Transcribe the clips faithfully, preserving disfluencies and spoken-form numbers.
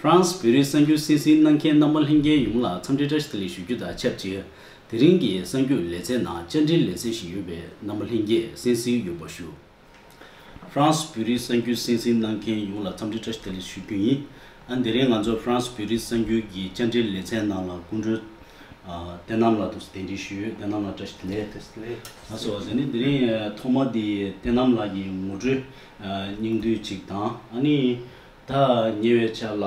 ཧྥ་རན་སི་བོད་རིགས་གསར་འགྱུར་གསན་གཟིགས་གནང་མཁན་རྣམ་པ་ལྷན་རྒྱས་ཡོངས་ལ་འཚམས་འདྲི་བཀྲ་ཤིས་བདེ་ལེགས་ཞུ་རྒྱུ་དང་ཆབས་ཅིག་དེ་རིང་གི་གསར་འགྱུར་ལེ་ཚན་ནང་བཅར་འདྲིའི་ལེ་ཚན་ཞིག་ཡོད་པས་རྣམ་པ་ལྷན་རྒྱས་གསན་གཟིགས་ཡོད་པ་ཞུ། ཧྥ་རན་སི་བོད་རིགས་གསར་འགྱུར་གསན་གཟིགས་གནང་མཁན་ཡོངས་ལ་འཚམས་འདྲི་བཀྲ་ཤིས་བདེ་ལེགས་ཞུ་རྒྱུ་ཡིན། ཨ་དེ་རིང་ང་ཚོ་ཧྥ་རན་སི་བོད་རིགས་གསར་འགྱུར་གྱི་བཅར་འདྲིའི་ལེ་ཚན་ནང་ལ་སྐུ་མགྲོན་ཨ་བསྟན་རྣམ་ལགས་འདུག་སེ་གདན་འདྲེན་ཞུས་ཡོད། བསྟན་རྣམ་ལགས་བཀྲ་ཤིས་བདེ་ལེགས། བཀྲ་ཤིས་བདེ་ལེགས། ལགས་སོ། དེ་ནི་དེ་རིང་ཐོག་མ་དེ་བསྟན་རྣམ་ལགས་ཀྱི་ངོ་སྤྲོད་ཨ་སྙིང་བསྡུས་ཅིག་དང་། ཨ་ནི་ད་ཉེ་བའི་ཆར་ལ་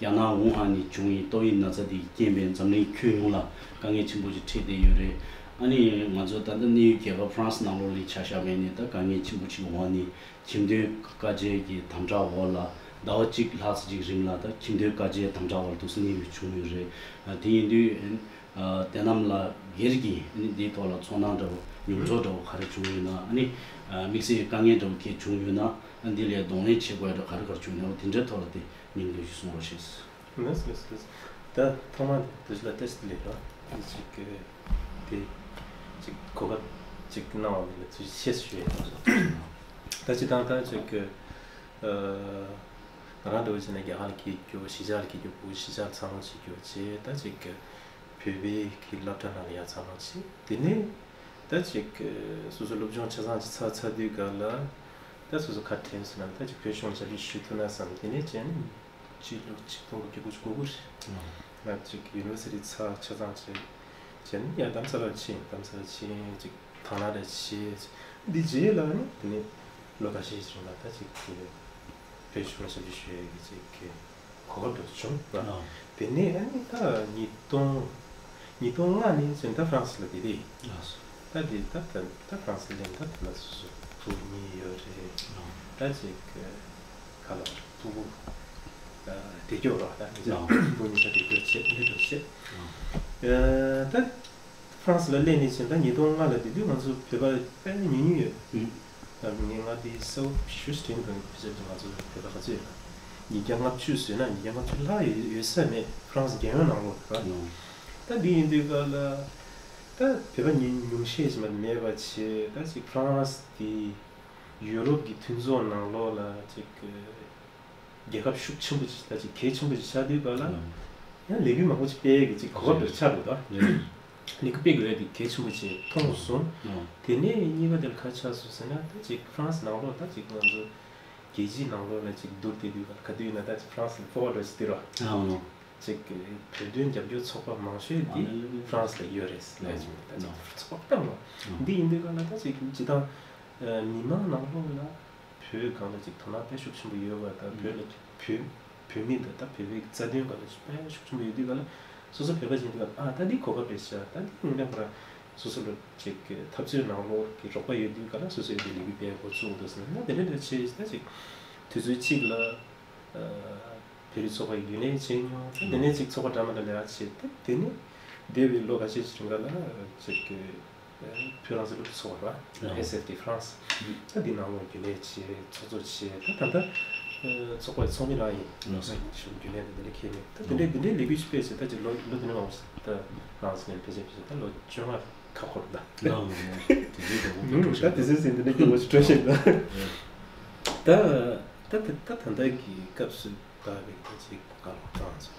རྒྱ་ནག་ཝུ་ཧན་ནས་བྱུང་བའི་ཏོག་དབྱིབས་ན་ཚ་དེའི་རྐྱེན་པས་འཛམ་གླིང་ཁྱོན་ཡོངས་ལ་དཀའ་ངལ་ཆེན་པོ་ཞིག་འཕྲད་བསྡད་ཡོད་རེད། ཨ་ནི་ང་ཚོ་ད་ལྟ་གནས་ཡུལ་རྒྱལ་ཁབ་ཧྥ་རན་སི་ནང་ལོགས་ལ་ཆ་བཞག་པ་ཡིན་ན་ད་དཀའ་ངལ་ཆེན་པོ་ཞིག་འོག་ནས་ཁྱིམ་སྟོན་བཀའ་རྒྱའི་གི་དམ་དྲག་འོག་ལ་ཟླ་བ་གཅིག་ལྷག་ཙམ་ཅིག་རིང་ལ་ད་ཁྱིམ་སྟོན་བཀའ་རྒྱའི་དམ་དྲག་འོག་ལ་འདུག་སེ་གནས་དགོས་བྱུང་ཡོད་རེད། ཨ་དེ་ཡིན་དུས་ཨ་བསྟན་རྣམ་ལགས་སྒེར་གྱི་ཨ་ནི་འདིའི་ཐོག་ལ་ཚོར་སྣང་འདྲ་བོ་མྱོང་ཚོར་འདྲ་བོ་ག་རེ་བྱུང་ཡོད་ན། ཨ་ནི་ཨ་དམིགས་བསལ་དཀའ་ངལ་འདྲ་བོ་གལ་བྱུང་ཡོད་ན། ཨ་འདི་ལ་གདོང་ལེན་བྱེད་དགོས་ཡ་འདྲ་ག་རེ་ག་རེ་བྱུང་ཡོད་ན། འོ་དེ་འདྲའི་ཐོག་ལ་དེ་སྙིང་བསྡུས་ཤིག་གསུང་རོགས་ཞེས། ལགས་སོ་ལགས་སོ་ལགས་སོ། ད་ཐོག་མར་དུས་ཚོད་ལ་བཀྲ་ཤིས་བདེ་ལེགས་རོགས། དེ་ཅིག་གི་དེ་ཅིག་གོ་སྐབས་ཅིག་གནང་བ་འདི་ལ་ཐུགས་རྗེ་ཆེ་ཞུ་ཡ་ཡིན། ད་སྤྱིར་བཏང་ད་ཅིག་གི་ཨ་ང་རང་འདྲ་བོ་བྱས་ན་རྒྱ་གར་ལ་སྐྱེས་རྒྱུ། གཞིས་ཆགས་ལ་སྐྱེས་རྒྱུ། བོད་གཞིས་ཆགས་ཚང་མ་བྱེད་རྒྱུ་བྱས། ད་ཅིག་གི་བོད་པའི་གི་སློབ་གྲྭ་ནང་ལ་ཡ་ཚང་མ་བྱས། དེ་ནས་ད་ཅིག་གི་སོ་སོ་སློབ་སྦྱོང་ཆ་ཚང་ཅིག་ཚར་ཚར་དུས་ག་ལ་ད་སོ་སོ་ཁ་དྲན་སོང་ན་ད་ཅིག་བོད་གཞུང་ལ་ཞབས་ཕྱི་ཞུ་ཐུབ་ན་བསམ། དེ་ནས་བྱས་ནས་སྤྱི་ལོ་ཆིག་སྟོང་དགུ་བརྒྱ་དགུ་བཅུ་གོ་དགུ་རེད། ང་ཅིག་ཡུ་ནི་ཝར་སི་ཊི་ཚར་ཆ་ཚང་བྱས། བྱས་ནས་ཡང་རྡ་རམ་ས་ལར་ཕྱིན། རྡ་རམ་ས་ལར་ཕྱིན་ཅིག་དང་བླངས་རེ་བྱས། འདི་རྗེས་ལ་ནི་དེ་ནས་ལོ་ཁ་ཤས་ཤིག་རིང་ལ་ད་ཅིག་དེ་བོད་གཞུང་ལ་ཞབས་ཕྱི་ཞུ་ཡས་ཀྱི་ཅིག་གི་གོ་སྐབས་འདྲ་བྱུང་། ཨ། དེ་ནས་ཨ་ནི་ད་ཉིས་སྟོང་ཉིས་སྟོང་ལྔ་ནས་བྱས་ད་ཧྥ་རན་སི་ལ་བསྡད་དེ། ཨ། ད་དེ་ད་ད་ད་ཧྥ་རན་སི་ལ་ད་ད་ལ་སོ་སོ་བུ་གཉིས་ཡོད་རེད། ཨ། ད་ཅིག་ག་ལ་ཕྲུ་གུ་བདེ་སྐྱོ་རོགས་ད་ཨ། བུ་གཉིས་ཀ་བདེ་སྐྱོ་བྱེད་འདི་འདྲ་བྱེད། ཨ། ད་ཧྥ་རན་སི་ལ་སླེབས་ནས་བྱས་ད་ཉིས་སྟོང་ལྔ་ལ་དེ་དུས་ང་ཚོ་བོད་པ་དཔེ་ཉུང་ཉུང་ཡོད། ཨུ། ད་ངས་ང་དེ་གསལ་པོ་ཞུ་ཞིག་དྲན་འདུག་བྱས་ཙང་ང་ཚོ་བོད་པ་ག་ཚོད་ཡོད་ན་ཉིས་བརྒྱ་ལྔ་བཅུ་ཟེར་ན་ཉིས་བརྒྱ་ལྔ་བཅུ་ལྷག་ཡོད་ཡོད་ས་མེད། ཧྥ་རན་སི་རྒྱལ་ཡོངས་ནང་ལོགས་ར། ཨུ། ད་འདི་ཡིན་དུས་ག་ལ་ད་བོད་པ་ཉུང་ཉུང་ཤས་ཤིག་མ་མེད་པ་བྱས། ད་ཅིག་ཧྥ་རན་སི་དེ་ཡུ་རོབ་ཀྱི་མཐུན་ཚོགས་ནང་ལོགས་ལ་ཅིག་རྒྱལ་ཁབ་ཤུགས་ཆེན་པོ་ཅིག་ད་ཅིག་གལ་ཆེན་པོ་ཅིག་ཆགས་དུས་ག་ལ། ཨ། ཡང་ལས་འགུལ་མང་པོ་ཅིག་སྤེལ་ཡས་ཀྱི་ཅིག་གོ་སྐབས་རེད། ཆགས་འདུག་ད། རེད། ལས་འགུལ་སྤེལ་དགོས་ཡས་དེ་གལ་ཆེན་པོ་ཅིག་མཐོང་སོང་། ཨ། དེ་ནས་གཉིས་པ་དེ་ལ་ག་ཆགས་སོང་ཟེར་ན་ད་ཅིག་ཧྥ་རན་སི་ནང་ལོགས་ད་ཅིག་ང་ཚོ་རྒྱལ་སྤྱིའི་ནང་ལོགས་ལ་ཅིག་བསྡུར་ཏེ་དུས་ག་ལ་ག་དུས་ཡིན་ན་ད་ཅིག་ཧྥ་རན་སི་ལ་ཕོ་བ་འདྲ་ཞིག་དེ་ར། ཨ་ནོ། ཅིག་བོད་དོན་རྒྱབ་སྐྱོར་ཚོགས་པ་མང་ཤོས་དེ་ཨ་ཧྥ་རན་སི་ལ་ཡོད་རེད་ལབ་ཀྱི་མེད། ད་ཅིག་ཨ་ཚོགས་པ་སྤེལ་བ་ཨ་འདི་ཡིན་དུས་ག་ལ་ད་ཅིག་སྤྱིར་བཏང་མི་མང་ནང་ལོགས་ལ་བོད་སྒང་ལ་ཅིག་དོ་སྣང་དཔེ་ཤུགས་ཆེན་པོ་ཡོད་པ་དང་། བོད་ལ་བོད་བོད་མི་དང་ད་བོད་པའི་རྩ་དོན་སྒང་ལ་དཔེ་ཤུགས་ཆེན་པོ་ཡོད་དུས་ག་ལ་སོ་སོ་བོད་པ་ཅིག་ཡིན་དུས་ག་ལ་ཨ་ད་འདི་གོ་སྐབས་རེད་ཤག་ད་འདི་དངོས་གནས་ཁོ་རང་སོ་སོ་ལ་ཅིག་འཐབ་རྩོད་ནང་ལོགས་ཀྱི་རོགས་པ་ཡོད་དུས་ག་ལ་སོ་སོ་ཡོད་དུས་ལས་འགུལ་སྤེལ་འགོ་བཙུགས་འདུག་ཟེར་ན་དེ་འདྲ་འདྲ་བྱས་ད་ཅིག་དུས་ཚོད་གཅིག་ལ། བོད་རིགས་ཚོགས་པ་ཡི་རྒྱུན་ལས་བྱས་མྱོང་། དེ་ནས་ཅིག་ཚོགས་པ་འདྲ་མི་འདྲ་ལས་ཀ་བྱས་ཏེ། དེ་ནས་འདས་པའི་ལོ་ཁ་ཤས་ཤིག་རིང་ག་ལ་ཅིག་བོད་རང་བཙན་སློབ་ཕྲུག་ཚོགས་པ་ར། ཨེ་སི་ཨེཕ་ཊི་ཧྥ་རན་སི། ད་འདི་ནང་ལོགས་རྒྱུན་ལས་བྱས། ཚོགས་གཙོ་བྱས། ད་ད་ལྟ་ཚོགས་པའི་ཚོགས་མི་རང་ཡིན། ལགས་སོ། གཞུང་རྒྱུན་ལས་དང་དེ་འདྲ་ཁེལ་མེད། ད་དེ་འདྲའི་དེ་འདྲའི་ལས་འགུལ་ཞིག་སྤེལ་བྱས་ད་ཅིག་ལོ་ལོ་དེ་འདྲ་མང་པོ་ཞིག་ད་རང་བཙན་ཕལ་ཆེར་ཕལ་ཆེར་ད་ལོ་བཅོ་ལྔ་ཁ་འཁོར་ད། ལགས་སོ། དེ་འདྲའི་ད་ད་དེ་ཚོའི་ཟིན་དེ་འདྲའི་སྐྱོ་བོ་ཞིག་འགྲོ་བཞིན་ད། ད། ད་ད་ད་ད་ལྟ་གི་སྐབས་སུ་བབས་པའི་ད་ཅིག་བཀའ་སློབ་བཏང་ཚོ།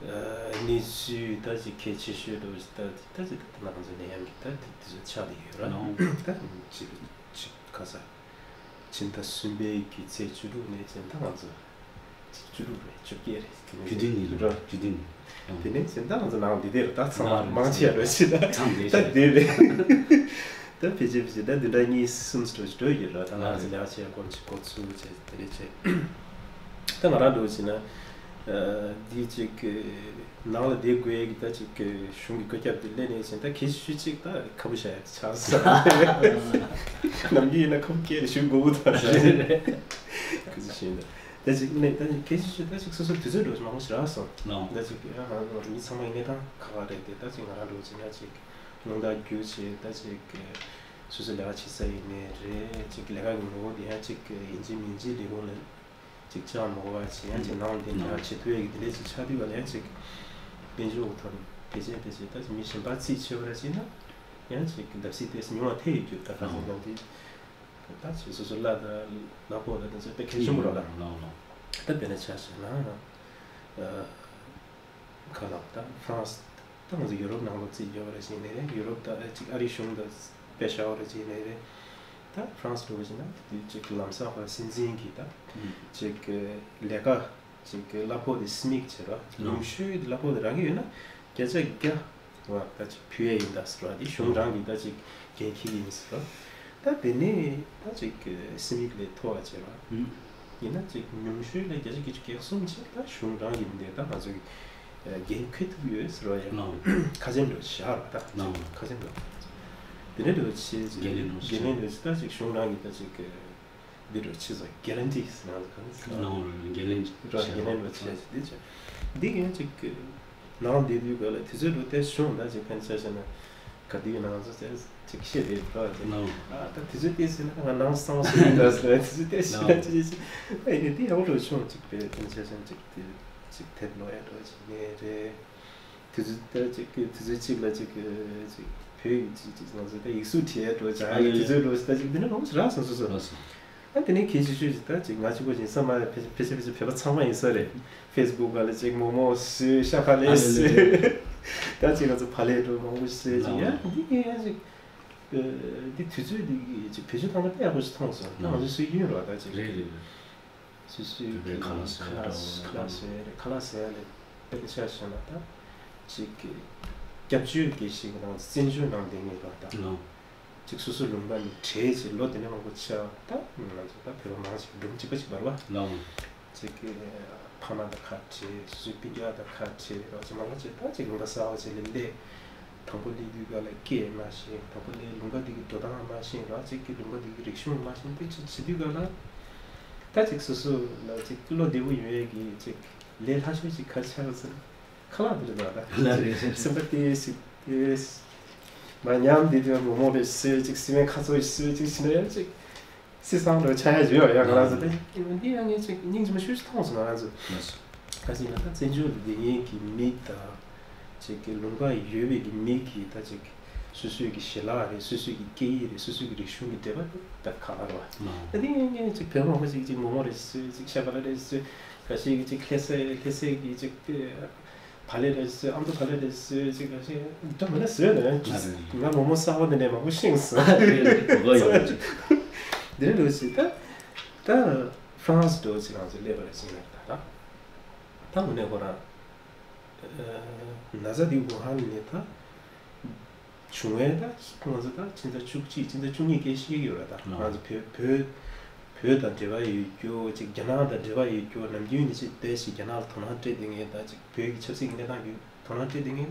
ཨ་གནས་ཚུལ་ད་ཅིག་གལ་ཆེ་ཤོས་འདྲ་བོ་ཞིག་ད་ད་ཅིག་ད་ང་ཚོ་ནད་ཡམས་ཀྱི་ད་དེ་དེ་ཚོ་ཆགས་བསྡད་ཡོད་ར། ད་ཅིག་ཅིག་ག་ས་ཕྱི་ཟླ་གསུམ་པའི་གི་ཚེས་བཅུ་དྲུག་ནས་བྱས་ད་ང་ཚོ་ཚེས་བཅུ་དྲུག་རེད། བཅོ་བརྒྱད་རེད། དེ་ནས་བཅུ་བདུན་ཡིན་ར། བཅུ་བདུན་ཡིན། དེ་ནས་བྱས་ད་ང་ཚོ་ནང་བསྡད་དེ་ར། ད་ཚང་མ་མང་ཆེ་བ་ར་ཞིག་ད་ཚང་བསྡད་ད་བསྡད་རེད། ད་ཕལ་ཆེར་ཕལ་ཆེར་ད་འདི་འདྲ་གཉིས་གསུམ་ཙམ་འགྲོ་ཡོད་ར། ད་ང་ཚོ་ལས་ཀ་བྱེད་ཡ་སྐོར་ཅིག་འགོ་ཚུགས་བྱས་དེ་འདྲ་བྱས། ད་ང་རང་འདྲ་བོ་བྱས་ན་འདི་ཅིག་ནང་ལ་བསྡད་དགོས་ཡ་གི་ད་ཅིག་གཞུང་གི་བཀའ་ཁྱབ་དེ་སླེབས་ནས་བྱས་ད་གལ་ཆེ་ཤོས་ཅིག་ད་ཁ་ཕོ་བྱ་ཡ་ཆགས་སོང་། ནམ་རྒྱུན་ཡིན་ན་ཁ་ཕོ་སྐད་ཞུ་དགོས་པོ་ད་རེད། ཁུ་ཚུར་ཤེས་ད། ད་ཅིག་ནས་ད་ཅིག་གལ་ཆེ་ཤོས་ད་ཅིག་སོ་སོ་དུས་ཚོད་འགྲོ་ཅིག་མང་པོ་ཞིག་རག་སོང་། ལགས། ད་ཅིག་ཡང་ང་ཚོ་མི་ཚང་མ་གི་གནས་སྟངས་ཁག་ཁག་རེད་དེ། ད་ཅིག་ང་རང་འགྲོ་ཅིག་ཡང་ཅིག་རླུང་རྟ་རྒྱུག་བྱས། ད་ཅིག་སོ་སོ་ལས་ཀ་བྱེད་ས་ཡིན་ནའི་རེད། ཅིག་ལས་ཀ་གི་ངོ་བོ་དེ་ཡང་ཅིག་ཡིན་གཅིག་མིན་གཅིག་ལས་ཁུངས་ལ་ཅིག་བཅར་མ་དགོས་པ་བྱས། ཡང་ཅིག་ནང་དེ་ལས་ཀ་བྱེད་ཐུབ་ཡས་ཀྱི་དེ་འདྲས་ཅིག་ཆགས་དུས་ག་ལ་ཡང་ཅིག་དཔལ་འབྱོར་ཐོག་ནས་ཕལ་ཆེར་ཕལ་ཆེར་ད་ཅིག་མི་གཞན་པ་རྩིས་ཆེ་བ་ར་བྱས་ན་ཡང་ཅིག་བརྡབ་གསིག་ཏོག་ཙམ་ཉུང་བ་ཐེབས་ཡོད་རྒྱུ་ད་ག་ཚོད་ཀྱང་དེ། ད་ཅིག་སོ་སོ་གླ་དང་གླ་ཕོགས་དང་དེ་ཚོ་དཔེ་གལ་ཆེན་པོ་རེད་ལ། ལགས་ལགས། ད་དཔེར་ན་ཆ་བཞག་ན། ཨ། ག་ལབ་ད་ཧྥ་རན་སི། ད་ང་ཚོ་ཡུ་རོབ་ནང་ལོགས་རྩིས་རྒྱག་པ་རེད་བྱས་ནའི་རེད། ཡུ་རོབ་ད་ཅིག་ཨ་རིའི་གཞུང་དང་དཔེ་བཞག་པ་རེད་བྱས་ནའི་རེད། ད་ཧྥ་རན་སི་འགྲོ་བ་བྱས་ན་དེ་དུས་ཅིག་ལམ་སང་ཕར་སྲིད་འཛིན་གྱིས་ད་ཅིག་ལས་ཀ་ཅིག་གི་གླ་ཕོགས་དེ་སི་མིག་བྱེད་རོགས། ལོ། ཉུང་ཤོས་ཀྱི་གླ་ཕོགས་དེ་རག་གི་ཡོད་ན་བརྒྱ་ཆ་བརྒྱ་བ་ད་ཅིག་ཕུལ་ཡས་ཡིན་ད་ཟེར་བ་དེ་གཞུང་རང་གིས་ད་ཅིག་འགན་འཁྱེར་གྱི་ཡིན་ཟེར་རོགས། ད་དེ་ནས་ད་ཅིག་གི་སི་མིག་ལས་མཐོ་བ་བྱེད་རོགས། ཡིན་ན་ཅིག་ཉུང་ཤོས་ལ་བརྒྱ་ཆ་བརྒྱད་ཅུ་གྱ་གསུམ་ཅིག་ད་གཞུང་རང་གི་མི་འདུག་ད་ང་ཚོས་འགན་འཁུར་ཐུབ་ཡོད་ཟེར་བ་ཡང་ཁ་ཆེམས་འདྲ་བོ་བཞག་རོགས། ད་ཁ་ཆེམས་འདྲ་བོ། དེ་འདྲ་འདྲ་བོ་བྱས་ཅིག་འགན་ལེན་འདྲ་བོ་འགན་ལེན་འདྲ་བོ་ད་ཅིག་གཞུང་རང་གི་ད་ཅིག་གི་འདི་འདྲ་ཆེ་ས་གྷེ་རན་ཊི་ཟེར་ན་གང་ཟེར། ནང་འགན་ལེན་ར་གྷེ་རན་ཊི་ཆེ་ཆེ་འདི་ཆེ། འདི་གན་ཅིག་ནང་བསྡད་དུས་ག་ལ་དུས་ཚོད་འགྲོ་དེ་བྱུང་ད་ཅིག་ཕན་ཆ་བྱས་ན་ག་དུས་ནང་ཚོ་ཅིག་ཤེས་དེ་འགྲོ་དེ། ནང་ཨ་ད་དུས་ཚོད་དེ་ཟེར་ན་ང་ནང་སང་སོང་ཡིན་ད་ཟེར་དུས་ཚོད་དེ་ཤེས་ན་ཅི་ཅི་ཅི་ཨ་ཡིན་དེ་ཡག་པོ་འགྲོ་བྱུང་ཅིག་པས་ཕན་ཆ་བྱས་ན་ཅིག་དེ་ཅིག་དེབ་ཀློག་ཡ་འགྲོ་ཅིག་ནས་རེད། དུས་ཚོད་ད་ཅིག་གི་དུས་ཚོད་གཅིག་ལ་ཅིག་གི་ཅིག་བོད་ཡིག་ཅིག་ཅིག་ང་ཚོ་ད་ཡིག་གཟུགས་བྲིས་ཡ་འགྲོ་བྱ་ཡི་དུས་ཚོད་འགྲོ་ཟེར་ད་ཅིག་འདི་ནི་མང་པོ་ཞིག་རག་སོང་སོ་སོ། ལགས་སོ། ཨ་དེ་ནས་གལ་ཆེ་ཤོས་ཅིག་ད་ཅིག་ང་གཅིག་པོ་ཅིག་ས་མ་ཕལ་ཆེར་ཕལ་ཆེར་བོད་པ་ཚང་མ་ཡིན་ས་རེད། ཕེ་སི་བུག་ག་ལ་ཅིག་མོག་མོག་བཟོས་ཤ་ཁ་ལས་ཨ་ལེ་ལེ་ལེ། བཟོས། ད་ཅིག་ང་ཚོ་བག་ལེབ་འགྲོ་མང་པོ་ཞིག་བཟོས་ཅིག་ཡ་ལགས་འདི་ངས་ཡ་ཅིག་འདི་དུས་ཚོད་འདི་གི་ཅིག་བེད་སྤྱོད་བཏང་ན་དཔེ་ཡག་པོ་ཞིག་མཐོང་སོང་ད་ང་ཚོ་སྲོལ་རྒྱུན་རེད་བ་ད་ཅིག་རེད་རེད་རེད། སོ་སོའི་བོད་པའི་ཁ་ལག་བཟོ་ཡ་ཁ་ལག་འདྲ་བོ་ཁ་ལག་བཟོ་ཡ་རེད། ཁ་ལག་བཟོ་ཡ་ལས་དཔེར་ན་ཆ་བཞག་ན་ད་ཅིག་གི་སྐྱབས་བཅོལ་གྱི་ཞིག་ནང་བཙན་བྱོལ་ནང་བསྡད་མཁན་པ་དང་ལོ། ཅིག་སོ་སོ་ལུང་པ་ནས་བྲལ་ཅིག་ལོ་དེ་ནས་མང་པོ་ཆགས་ད་ང་ཚོ་ད་བོད་པ་མང་ཞིག་སྒྲུང་གཅིག་པ་ཅིག་བར་བ་ལོ། ཅིག་གི་ཕ་མ་དང་ཁ་བྲལ་སོ་སོའི་སྤུན་ཀྱག་དང་ཁ་བྲལ་རོགས་ཅིག་མང་པོ་ཅིག་ད་ཅིག་ལུང་པ་གསར་པ་ཅིག་ལ་སླེབས། དང་པོ་སླེབས་དུས་ག་ལ་སྐད་མ་ཤེས། དང་པོ་སླེབས་ལུང་པ་འདི་གི་འགྲོ་སྟངས་མ་ཤེས་ར་གཅིག་གི་ལུང་པ་འདི་གི་རིག་གཞུང་མ་ཤེས་དེ་ཅིག་བྱེད་དུས་ག་ལ། ད་ཅིག་སོ་སོ་ལ་ཅིག་བློ་བདེ་པོ་ཡོད་ཡས་ཀྱི་ཅིག་ལས་སླ་ཤོས་ཅིག་ག་རེ་ཆགས་ཟེར་ན་ཁ་ལག་འདི་རེད་ད། ལ་རེད་རེད། སེམས་པ་ཏོག་ཙམ་ཏོག་ཙམ་མ་ཉམས་བསྡད་དུས་མོག་མོག་རེ་བཟོས་ཅིག་སི་པན་ཁ་ཚོ་ཞིག་བཟོས་ཅིག་བྱས་ན་ཡང་ཅིག་སི་སང་རུ་ཆ་ཡ་ཡོད་ཡ་ང་རང་ཚོ་ད་འདི་ཡང་ངས་ཅིག་སྙིང་རྗེ་མོ་ཤུགས་ཤིག་མཐོང་སོང་ང་རང་ཚོ། ལགས་སོ། ག་ཅིག་ན་ད་བཙན་བྱོལ་དུ་བསྡད་མཁན་གྱི་མི་དང་ཅིག་གི་ལུང་པ་ཡོད་པའི་གི་མི་གི་ད་ཅིག་སོ་སོའི་གི་ཞལ་ལག་རེད། སོ་སོའི་གི་སྐད་ཡིག་རེད། སོ་སོའི་གི་རིག་གཞུང་གི་འབྲེལ་བ་དེ་ད་ག་ལ་རེད་བ། ད་འདི་ཡང་ངས་ཅིག་བོད་མང་པོ་ཅིག་ཅིག་མོག་མོག་རེ་བཟོས་ཅིག་ཤ་ཁ་ལ་རེ་བཟོས་ག་ཞིག་གི་ཅིག་ལྷ་སའི་ལྷ་སའི་གི་ཅིག་དེ། བག་ལེབ་རེ་བཟོས། ཨ་མདོ་བག་ལེབ་རེ་བཟོས་ཅིག་ག་ཞིག་འགྲོ་མི་ལ་བཟོས་ནས་ང་མོག་མོག་གསར་པ་འདི་ནས་མང་པོ་ཤེས་སོང་། རེད་རེད་གོ་གོ་ཡོད་ཅིག་འདི་རེད་འགྲོ་ཅིག་ད་ད་ཧྥ་རན་སི་འགྲོ་ཅིག་ང་ཚོ་སླེབས་པ་རེད་ཅིག་ན་ད་ད་དངོས་གནས་ཁོ་རང་ན་ཚ་འདི་ཝུ་ཧན་ནས་ད། བྱུང་བས་ད་ང་ཚོ་ད་ཕྱི་ཟླ་བཅུ་གཅིག་ཕྱི་ཟླ་བཅུ་གཉིས་སྐད་ཤེས་ཀྱི་ཡོད་རེད་ད། ང་ཚོ་བོད་བོད་བོད་དང་འབྲེལ་བ་ཡོད་རྒྱུ་ཅིག་རྒྱ་ནག་དང་འབྲེལ་བ་ཡོད་རྒྱུ་ནམ་རྒྱུན་ནས་ཅིག་བསྡད་ཞིག་རྒྱ་ནག་ལ་དོ་སྣང་སྤྲད་བསྡད་མཁན་ད་ཅིག་བོད་ཀྱི་ཆབ་སྲིད་ཀྱི་གནས་སྟངས་ཀྱི་དོ་སྣང་སྤྲད་བསྡད་མཁན་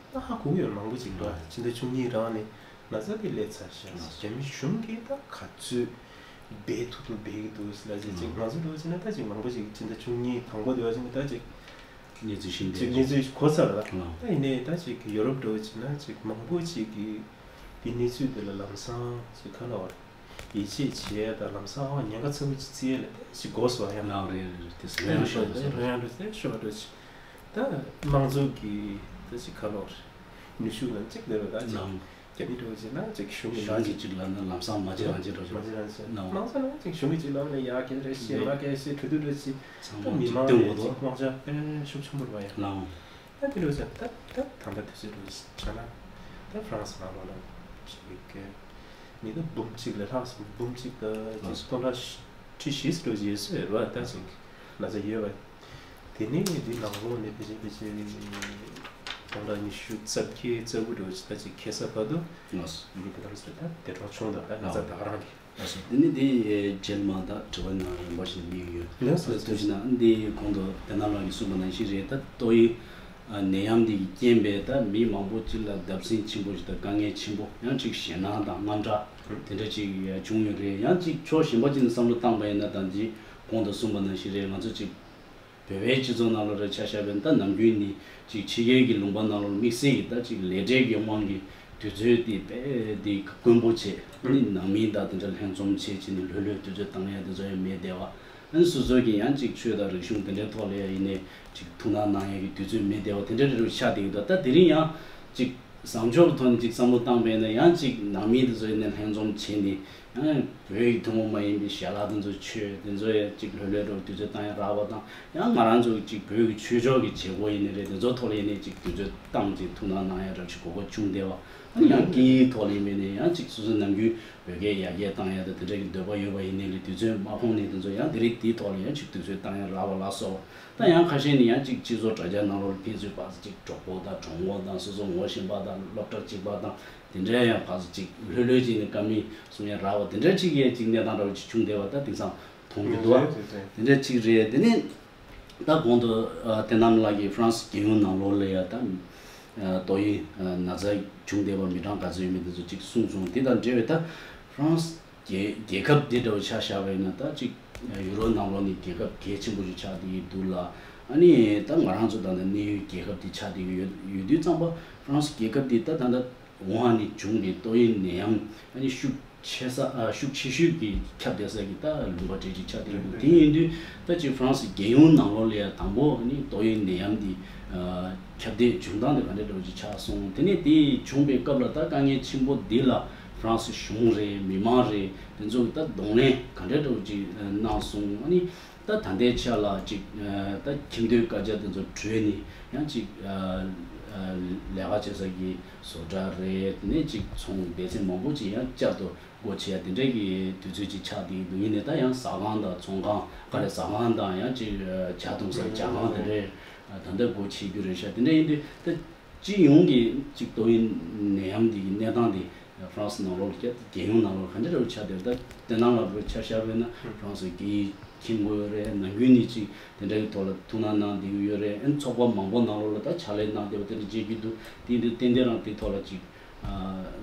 ད་ཧ་གོ་གི་ཡོད་མང་པོ་ཅིག་འདུག་ཕྱི་ཟླ་བཅུ་གཉིས་རང་ནས་ན་ཚ་དེ་སླེབས་ཚར་ཤག་རྒྱ་མི་གཞུང་གིས་ད་ག་ཚོད་འབད་ཐུབ་ཐུབ་འབད་ཀྱི་འདུག་ཟེར་ལ་ཅིག་ཅིག་ང་ཚོ་འདུག་ཟེར་ན་ད་ཅིག་མང་པོ་ཅིག་ཕྱི་ཟླ་བཅུ་གཉིས་དང་པོ་དེ་བ་ཅིག་ད་ཅིག་གནས་ཚུལ་ཤིན་ཏུ་ཅིག་གནས་ཚུལ་གོ་ཚར་ལ། ད་ཡིན་ནའི་ད་ཅིག་ཡོ་རོབ་འགྲོ་བྱས་ན་ཅིག་མང་པོ་ཅིག་གིས་དེ་གནས་ཚུལ་དེ་ལ་ལམ་སང་ཅིག་ག་ལ་བར་ཡིད་ཆེས་བྱས་ད་ལམ་སང་ཨ་ཉེན་ཁ་ཚ་པོ་ཅིག་བརྩི་ཡས་ལ་ད་ཅིག་གོ་སོང་ཡང་ལ་རེད་རེད་དེ་སེ་རེད་ཤོ་རེད་རེད་ཤོ་རེད་ཤོ་རེད་ད་དམངས་གཙོ་གི་ད་ཅིག་ག་ལ་བར་ནུས་ཤུགས་ལ་ཅིག་ལས་རེད་ད་ཅིག་རྒྱ་མི་འགྲོ་བྱས་ན་ཅིག་གཞུང་གི་གཞུང་གི་ཅིག་ལབ་ན་ལམ་སང་མ་བྱེད་རང་བྱེད་འགྲོ་ཆོག་མ་བྱེད་རང་བྱེད་ནའོ། མང་ཚོགས་ནང་ཅིག་གཞུང་གི་ཅིག་ལབ་ན་ཡ་གལ་རེད་ཤེས་མ་གལ་ཤེས་གྲོས་བསྡུར་རེད་ཤེས་ཚང་ད་མ་མི་ཅིག་མང་སྟོན་ལ་དགོས་ཅིག་དོ་དབང་ཆ་དཔེ་ཤུགས་ཆེན་པོ་རེད་བ་ཡ། ནའོ། ད་དེ་འདྲ་བྱས་ད་ད་ད་ད་དུས་ཚོད་འགྲོ་ཆ་ན་ད་ཧྥ་རན་སི་ནང་ལོགས་ལ་ཅིག་གི་མི་ད་འབུམ་གཅིག་ལས་ལྷག་སོང་འབུམ་གཅིག་ད་ཅིག་སྟོང་ཕྲག་ཁྲི་བཞི་ཙམ་འགྲོ་ཡོད་ས་རེད་བ་ད་ཅིག་ན་ཚ་ཡོད་བ། དེ་ནས་འདི་ནང་ལོགས་ནས་ཕལ་ཆེར་ཕལ་ཆེར་སྟོང་ཕྲག་ཉི་ཤུ་རྩ་བརྒྱད་རྩ་དགུ་འགྲོ་ཅིག་ད་ཅིག་ཁེ་ས་བར་དུ་ལགས་སོ། མི་དེ་ལ་སོ་ད་འདས་གྲོངས་བྱུང་འདུག་ད་ན་ཚ་ད་ག་རང་གི་ལགས་སོ། དེ་ནས་འདི་རྗེས་མ་ད་དྲི་བ་ནང་རིམ་པ་བཞིན་དམིགས་ཡོད་ལགས་སོ། ཐུགས་རྗེ་གནང་འདི་གོང་དུ་དེ་ན་ལགས་ཀྱིས་གསུངས་པ་ནང་བཞིན་རེད་ད་ཏོག་དབྱིབས་ནད་ཡམས་འདི་གི་རྐྱེན་པས་ད་མི་མང་པོ་ཅིག་ལ་བརྡབ་གསིག་ཆེན་པོ་ཞིག་དང་དཀའ་ངལ་ཆེན་པོ་ཡང་ཅིག་ཞེད་སྣང་དང་དངངས་སྐྲག་དེ་འདྲ་ཅིག་བྱུང་ཡོད་རེད། ཡང་ཅིག་ཕྱོགས་གཞན་པ་ཅིག་ནས་བསམ་བློ་བཏང་པ་ཡིན་ན་ད་འདི་གོང་དུ་གསུངས་པ་ནང་བཞིན་རེད། ང་ཚོ་ཅིག་བོད་པའི་སྤྱི་ཚོགས་ནང་ལོགས་ལ་ཆ་བཞག་པ་ཡིན་ན་ད་ནམ་རྒྱུན་ནི་ཅིག་ཕྱི་རྒྱལ་གྱི་ལུང་པ་ནང་ལོགས་དམིགས་བསལ་གྱི་ད་ཅིག་ལས་འབྲས་ཀྱི་དབང་གིས་དུས་ཚོད་དེ་དཔེ་དེ་དཀོན་པོ་བྱས་ནི་ནང་མི་དང་དེ་འདྲ་ལྷན་འཛོམས་བྱས་བྱས་ནས་ལྷོད་ལྷོད་དུས་ཚོད་བཏང་ཡ་དེ་ཚོ་ཡང་མེད་བསྡད་པ། ཨ་ནི་སོ་སོ་གི་ཡང་ཅིག་ཆོས་དང་རིག་གཞུང་དེ་འདྲའི་ཐོག་ལ་ཡང་ཡིན་ནའི་ཅིག་ཐུགས་སྣང་གནང་ཡ་གི་དུས་ཚོད་མེད་བསྡད་པ་དེ་འདྲ་རེ་རེ་ཆགས་བསྡད་ཀྱི་འདུག་ད་དེ་རིང་ཡང་ཅིག་བཟང་ཕྱོགས་ཐོག་ནས་ཅིག་བསམ་བློ་བཏང་པས་ན་ཡང་ཅིག་ནང་མི་དེ་ཚོ་ཡིན་ནའི་ལྷན་འཛོམས་བྱས་ནས་ ཡང་བོད་ཀྱི་ཐུན་མོང་མ་ཡིན་པའི་ཞལ་ལག་དེ་ཚོ་མཆོད། དེ་ཚོ་ཡང་ཅིག་ལྷོད་ལྷོད་འདྲ་བོ་དུས་ཚོད་བཏང་ཡ་རག་པ་དང་། ཡང་ང་རང་ཚོ་ཅིག་བོད་ཀྱི་ཆོས་ཕྱོགས་ཀྱི་བྱེད་སྒོ་ཡིན་ནའི་རེད། དེ་ཚོ་ཐོག་ལ་ཡིན་ནའི་ཅིག་དུས་ཚོད་བཏང་ཅིག་ཐུགས་སྣང་གནང་ཡ་འདྲ་བོ་ཅིག་གོ་སྐབས་བྱུང་བསྡད་པ། ཨ་ནི་ཡང་སྐད་ཡིག་ཐོག་ལ་ཡིན་པ་ཡིན་ནའི་ཡང་ཅིག་སོ་སོའི་ནམ་རྒྱུན་བོད་སྐད་ཡར་རྒྱས་བཏང་ཡ་དང་དེ་འདྲ་གི་འདོད་པ་ཡོད་པ་ཡིན་ནའི་རེད། དུས་ཚོད་མ་ཕོག་ནའི་དེ་ཚོ་ཡང་དེ་རིང་དེའི་ཐོག་ལ་ཡང་ཅིག་དུས་ཚོད་བཏང་ཡ་རག་པ་ལ་སོགས་པ། ད་ཡང་ཁ་ཤས་ནི་ཡང་ཅིག་སྤྱི་ཚོགས་དྲ་རྒྱ་ནང་ལོགས་ལ་ཕན་ཚུན་བར་ཅིག་གྲོགས་པོ་དང་གྲོགས་མོ་དང་སོ་སོ་ངོ་ཤེས་པ་དང་སློབ་གྲྭ་གཅིག་པ་དང་དེ་འདྲའི་ཡང་བར་ཅིག་ལྷོད་ལྷོད་ཅིག་ནས་བཀའ་མོལ་གསུང་ཡ་རག་པ་དེ་འདྲ་ཅིག་ཡང་ཅིག་གནས་སྟངས་འདྲ་བོ་ཅིག་བྱུང་བསྡད་པ་ད་དེང་སང་མཐོང་གི་འདུག་བ། དེ་འདྲ་ཅིག་རེད། དེ་ནས་ད་གོང་དུ་ཨ་བསྟན་རྣམ་ལགས་ཀྱིས་ཧྥ་རན་སི་རྒྱལ་ཡོངས་ནང་ལོགས་ལ་ཡ་ད་ཨ་ཏོག་དབྱིབས་ཨ་ན་ཚ་བྱུང་བསྡད་པ་མི་གྲངས་ག་ཚོད་ཡོད་མེད་དེ་ཚོ་ཅིག་གསུངས་སོང་། དེ་དང་འབྲེལ་བའི་ད་ཧྥ་རན་སི་རྒྱལ་རྒྱལ་ཁབ་འདི་འདྲ་བོ་ཆ་བཞག་པ་ཡིན་ན་ད་ཅིག་ཡུ་རོབ་ནང་ལོགས་ནས་རྒྱལ་ཁབ་གལ་ཆེན་པོ་ཞིག་ཆགས་བསྡད་ཀྱི་འདུག་ལ། ཨ་ནི་ད་ང་རང་ཚོ་ད་ལྟ་གནས་ཡུལ་རྒྱལ་ཁབ་འདི་ཆགས་བསྡད་ཀྱི་ཡོད་ཡོད་དུས་ཙམ་པ་ཧྥ་རན་སི་རྒྱལ་ཁབ་འདི་ད་ད་ལྟ་ཝུ་ཧན་ནས་བྱུང་བའི་ཏོག་དབྱིབས་ནད་ཡམས་ཨ་ནི་ཤུགས་ཆེ་ས་ཨ་ཤུགས་ཆེ་ཤོས་ཀྱི་ཁྱབ་བསྡད་ས་གི་ད་ལུང་པ་གྲས་ཅིག་ཆགས་བསྡད་ཀྱི་འདུག་དེ་ཡིན་དུས་ད་ཅིག་ཧྥ་རན་སི་རྒྱལ་ཡོངས་ནང་ལོགས་ལ་ཡང་དང་པོ་ཨ་ནི་ཏོག་དབྱིབས་ནད་ཡམས་འདི་ཨ་ཁྱབ་གདལ་བྱུང་སྟངས་དེ་ག་འདྲ་འདྲ་བོ་ཅིག་ཆགས་སོང་། དེ་ནས་དེ་བྱུང་བའི་སྐབས་ལ་ད་དཀའ་ངལ་ཆེན་པོ་འདི་ལ་ཧྥ་རན་སི་གཞུང་རེད། མི་མང་རེད། དེ་ཚོ་གི་ད་གདོང་ལེན་ག་འདྲ་འདྲ་བོ་ཅིག་གནང་སོང་། ཨ་ནི་ད་ད་ལྟའི་ཆ་ལ་ཅིག་ད་ཁྱིམ་སྡོད་བཀའ་རྒྱ་དེ་ཚོ་གྲོལ་ནས་ཡང་ཅིག་ལས་ཀ་བྱེད་ས་གི་བཟོ་གྲྭ་རེད། དེ་ནས་ཅིག་ཚོང་སྡེ་ཚན་མང་པོ་ཅིག་ཡང་བསྐྱར་དུ་སྒོ་ཕྱེ་ཡ་དེ་འདྲའི་གི་དུས་ཚོད་ཅིག་ཆགས་བསྡད་ཀྱི་འདུག་ཡིན་ནའི་ད་ཡང་ཟ་ཁང་དང་ཚོང་ཁང་ག་རེ་ཟ་ཁང་དང་ཡང་ཅིག་ཇ་འཐུང་ས་ཇ་ཁང་དེ་འདྲའི་ད་ལྟ་སྒོ་ཕྱེ་རྒྱུ་རེད་ཤག་དེ་འདྲ་ཡིན་དུས་ད་སྤྱི་ཡོངས་ཀྱི་ཅིག་ཏོག་དབྱིབས་ནད་ཡམས་འདི་གི་གནས་སྟངས་འདི་ཧྥ་རན་སི་ནང་ལོགས་ལ་རྒྱལ་ཡོངས་ནང་ལོགས་ལ་ག་འདྲ་འདྲ་བོ་ཆགས་བསྡད། ད་དེ་ནང་ལ་བོད་ཆ་བཞག་པ་ཡིན་ན་ཧྥ་རན་སི་རྒྱལ་ཡིག་མཁྱེན་དགོས་རེད། ནམ་རྒྱུན་ནས་ཅིག་དེ་འདྲའི་ཐོག་ལ་ཐུགས་སྣང་གནང་བསྡད་ཀྱི་ཡོད་རེད། ཨ་ནི་ཚོགས་པ་མང་པོ་ནང་ལོགས་ལ་ད་ཕྱག་ལས་གནང་བསྡད་པ་དེ་འདྲ་མཇལ་རྒྱུ་འདུག་དེ་འདི་ཏན་ཏན་རང་དེ་ཐོག་ལ་ཅིག་ཨ་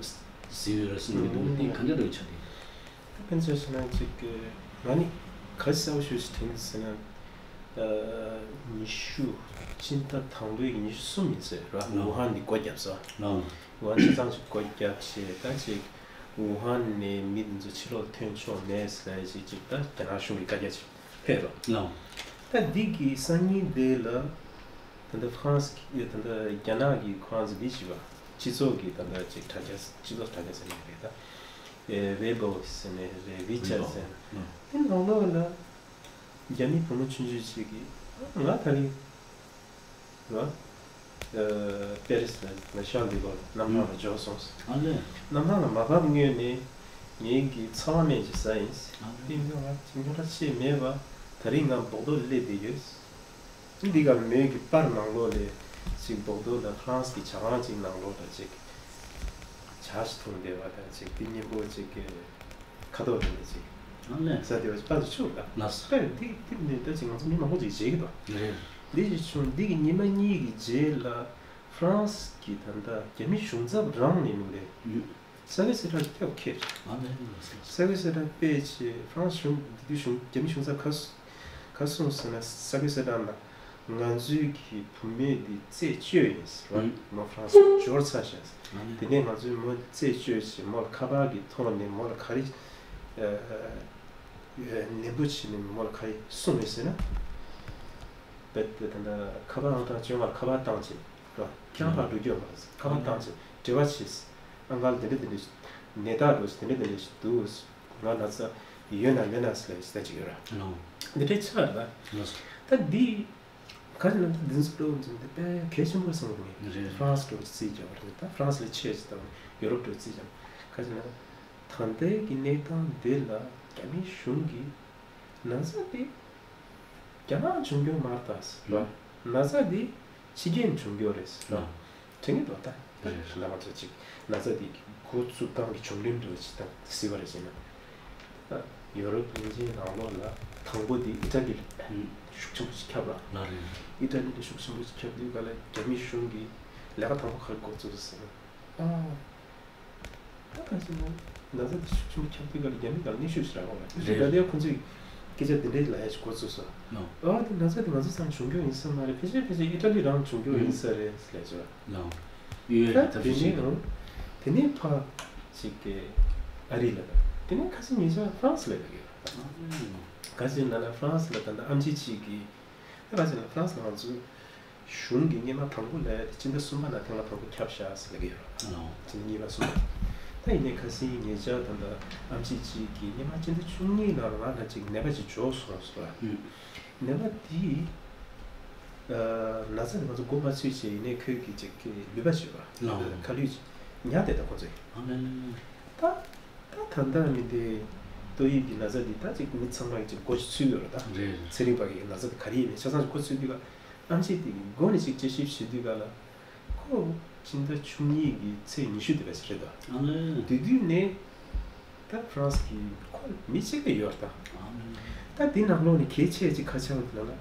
གཟིགས་ཡོད་རེད་གསུང་གི་འདུག་དེ་ག་འདྲ་འདྲ་བོ་ཆགས་བསྡད། ཕན་ཚུན་ཟེར་ན་ཅིག་ང་ནི་ག་རེ་གསལ་པོ་ཞེ་པོ་ཅིག་དྲན་གྱི་ཟེར་ན། ཉི་ཤུ། སྤྱི་ཟླ་དང་པོའི་ཉི་ཤུ་གསུམ་ཡིན་ཟེར་ར། ཝུ་ཧན་ནས་སྒོ་བརྒྱབ་ས། ཝུ་ཧན་ཆ་ཚང་ཅིག་སྒོ་བརྒྱབ་བྱས་ད་ཅིག་ཝུ་ཧན་ནས་མི་དེ་ཚོ་ཕྱི་ལོགས་ཐོན་ཆོག་མེད་ཟེར་ཅིག་ཅིག་ད་རྒྱ་ནག་གཞུང་གི་བཀའ་རྒྱ་ཅིག་ཕེབས་རོ། ད་འདི་གི་སང་ཉིན་དེ་ལ་ད་ལྟ་ཧྥ་རན་སི་གི་ད་ལྟ་རྒྱ་ནག་གི་ཁོ་རང་ཚོ་འདི་བྱས་པ་སྤྱི་ཚོགས་ཀྱི་ད་ལྟ་ཅིག་དྲ་རྒྱ་སྤྱི་ཚོགས་དྲ་རྒྱ་ཟེར་ནས་རེད་ད། ཝེ་བོ་ཟེར་ནས་རེད། ཝི་ཆེ་ཊི་ཟེར་ནས་དེ་ནང་ལོགས་ལ། རྒྱ་མི་བུ་མོ་ཆུང་ཆུང་ཅིག་གིས་ང་ད་རིང་ར་པེ་རི་སི་ལ་ལ་ཤར་འདི་གོ་ལ་གནམ་ཐང་ལ་འབྱོར་སོང་ཟེར། ཨ་ལས། གནམ་ཐང་ལ་མ་བབས་སྔོན་ནས་ངེད་ཀྱི་ཚ་བ་སྨན་ཅིག་ཟ་ཡིན་ཟེར། ཨ་ལས། དེ་ཡིན་དུས་ང་ཅིག་ཉོ་གྲ་ཆེ་མེད་པ་ད་རིང་ང་སྦོག་རྡོ་སླེབས་བསྡད་ཡོད་ཟེར། འདི་ག་མོས་ཀྱི་པར་ནང་ལོགས་ལས་ཅིག་སྦོག་རྡོ་ལ་ཧྥ་རན་སི་གི་ཇ་ཁང་ཅིག་ནང་ལོགས་ལ་ཅིག་ཇ་ཞིག་འཐུང་བསྡད་པ་དང་ཅིག་དེ་མཉེན་པོ་ཅིག་གི་ཁ་དོག་རིང་ནས་ཅིག་ཨ་ལས། ཟ་དེ་བ་ཅིག་པར་དུ་ཆུག་ལ། ལགས་སོ། པར་འདི་འདི་ནས་ད་ཅིག་ང་ཚོ་མི་མང་པོ་ཅིག་མཇལ་གི་འདུག་རེད། འདི་ཅིག་བྱུང་འདི་གི་ཉི་མ་གཉིས་ཀྱི་རྗེས་ལ་ཧྥ་རན་སི་གི་ད་ལྟ་རྒྱ་མི་གཞུང་ཚབ་རང་ནས་མི་རེད། ས་ཀི་སི་ཐན་སྐྱབས་ཁེལ། ཨ་ལས། ས་ཀི་སི་ཐན་ཕེབས་བྱས་ཧྥ་རན་སི་གཞུང་འདི་དུས་གཞུང་རྒྱ་མི་གཞུང་ཚབ་ག་ག་སོང་ཟེར་ན་ས་ཀི་སི་ཐན་ལ། ང་ཚོའི་གི་བུད་མེད་འདི་རྩད་གཅོད་ཡིན་ཟེར་བ། ཨུམ། མོ་ཧྥ་རན་སི་འབྱོར་ཚར་ཤག་ཟེར། ཨ་ནི། དེ་ནས་ང་ཚོའི་མོ་རྩད་གཅོད་བྱས་མོ་ལ་ཁ་པར་གྱི་ཐོག་ནས་མོ་ལ་ག་རེ་ཨ་ནན་པོ་བྱས་ནས་མོ་ལ་ག་རེ་གསུངས་ཡོད་ཟེར་ན། རྦད་དེ་ད་ལྟ་ཁ་པར་ཨང་གྲངས་བཅོ་ལྔ་ལ་ཁ་པར་བཏང་བྱས་ར་ཁྱེད་རང་ཕར་འགྲོ་རྒྱུ་ཡོད་མ་རེད་ཟེར། ཁ་པར་བཏང་བྱས་འབྲེལ་བ་བྱས་ཟེར། ཨང་ག་ལ་དེ་འདྲ་དེ་འདྲ་ནད་རྟགས་འགྲོ་ཟེར་དེ་འདྲ་དེ་འདྲ་ཞིག་འདུག་ཟེར། ང་ན་ཚ་ཡོད་ན་མེད་ན་ཟེར་ལ་ཟེར་ཅིག་ཡོད་ར། ལོ། འདི་འདྲའི་ཆ་ར། ལོ། ད་འདི་ག་ཅི་ན་ད་འདི་ཚོ་འགྲོ་འཛིན་འདི་དཔེ་གལ་ཆེན་པོ་བསམ་གི་རེད། ཧྥ་རན་སི་འགྲོ་རྩིས་རྒྱག་པ་རེད། ད་ཧྥ་རན་སི་ལ་ཆེ་ཅིག་དང་ཡོ་རོབ་འགྲོ་རྩིས་རྒྱག་ག་ཅི་ན་ད་ལྟའི་གི་གནས་སྟངས་འདི་ལ་རྒྱ་མི་གཞུང་གིས་ན་ཚ་འདི་རྒྱ་ནག་བྱུང་རྒྱུ་མ་རེད་ད་ཟེར་བ། ན་ཚ་འདི་ཕྱི་རྒྱལ་བྱུང་རྒྱུ་རེད་ཟེར་བ། དྲན་གྱི་འདུག་ད། རེད། ལ་ང་ཚོ་ཅིག་ན་ཚ་འདི་འགོ་བཙུགས་སྟངས་ཀྱི་བྱུང་རིམ་འདྲ་བོ་ཅིག་དང་གཟིགས་པ་རེད་ཟེར་ན། ད་ཡོ་རོབ་གླིང་ཆེན་ནང་ལོགས་ལ་དང་པོ་འདི་ཨི་ཊ་ལི་ལ་ཤུགས་ཆེན་པོ་ཅིག་ཁྱབ་ར། ལ་རེད། ཨི་ཊ་ལི་ལ་ཤུགས་ཆེན་པོ་ཅིག་ཁྱབ་དུས་ག་ལ་རྒྱ་མི་གཞུང་གིས་ལས་ཀ་དང་པོ་ག་རེ་འགོ་བཙུགས་ཟེར་ན། ཨ། ད་ག་ཟེར་ན། ན་ཚ་འདི་ཤུགས་ཆེན་པོ་ཁྱབ་དུས་ག་ལ་རྒྱ་མི་ག་ལ་གནོན་ཤུགས་ཤིག་རག་གོ་ར། རེད། ད་ལྟའི་ཁོ་ཚོས་སྐད་ཆ་འདི་འདྲའི་ལབ་ཡ་ཞིག་འགོ་བཙུགས་སོང་། ལོ། ཨ་འདི་ན་ཚ་འདི་ང་ཚོ་ཚང་བྱུང་རྒྱུ་ཡིན་ས་མ་རེད། ཕལ་ཆེར་ཕལ་ཆེར་ཨི་ཊ་ལི་རང་བྱུང་རྒྱུ་ཡིན་ས་རེད་ལབ་བྱས། ལོ། ཡོད་ད་ཐབས་ཤེས་བྱེད། དེ་ནས་ཨང་། དེ་ནས་ཕ་ཅིག་གི་ཨ་རི་ལ་ད། དེ་ནས་ཁ་སང་ཉེ་ཆར་ཧྥ་རན་སི་ལ་ལབ་ཡོད། ཨ། ག་ཟེར་ན་ན་ཧྥ་རན་སི་ལ་ད་ལྟ་ཨེམ་ཆི་གཅིག་གིས། ད་ག་ཟེར་ན་ཧྥ་རན་སི་ལ་ང་ཚོ་གཞུང་གི་སྔོན་མ་དང་པོ་ལ་དེ་སྤྱི་ཟླ་གསུམ་པ་ནང་ཐེངས་མ་དང་པོ་ཁྱབ་ཤག་ཟེར་ལབ་ཀྱི་ཡོད་རེད། ཨ་ནོ། སྤྱི་ཟླ་གཉིས་པ་གསུམ་པ། ད་ཡིན་ནའི་ཁ་སང་ཉེ་ཆར་ད་ལྟ་ཨམ་ཆི་གཅིག་གིས་སྔོན་མ་སྤྱི་ཟླ་བཅུ་གཉིས་ནང་ལ་ང་ལ་ཅིག་ནད་པ་ཅིག་འབྱོར་སོང་ཟེར་བ། ནད་པ་དེ་ན་ཚ་དེ་ང་ཚོ་མགོ་མ་ཚོས་བྱས། ཡིན་ནའི་ཁོས་ཀྱི་ཅིག་ལུད་པ་བྱས་པ། ལགས། ཁ་ལུད་ཅིག་ཉར་བསྡད། ད་ཁོ་ཚོས་ད། ད་ད་ལྟ་མི་འདི་ཏོག་དབྱིབས་ཀྱི་ན་ཚ་འདི་ད་ཅིག་མི་ཚང་མ་གི་ཅིག་མགོ་ཅིག་ཚོས་ཡོད་རེད་ད། རེད་རེད། ཚན་རིག་པ་གི་ན་ཚ་འདི་ག་རེ་ཡིན་མིན་ཆ་ཚང་ཅིག་མགོ་ཚོས་དུས་ག་ཨམ་ཆི་དེ་གི་མགོ་ནས་ཅིག་དཔྱད་ཞིབ་བྱེད་དུས་ག་ལ་ཁོ་སྤྱི་ཟླ་བཅུ་གཉིས་ཀྱི་ཚེས་ཉི་ཤུ་དེ་བས་རེད་ད། ཨ་ལེ། དེ་དུས་ནས་ད་ཧྥ་རན་སི་གི་ཁོ་མི་གཅིག་ལས་ཡོད་རེད་ད། ཨ་ལེ། ད་འདི་ནང་ལོགས་ནས་གལ་ཆེ་ཅིག་ཁ་ཆེ་བ་འདི་ལ་ལ་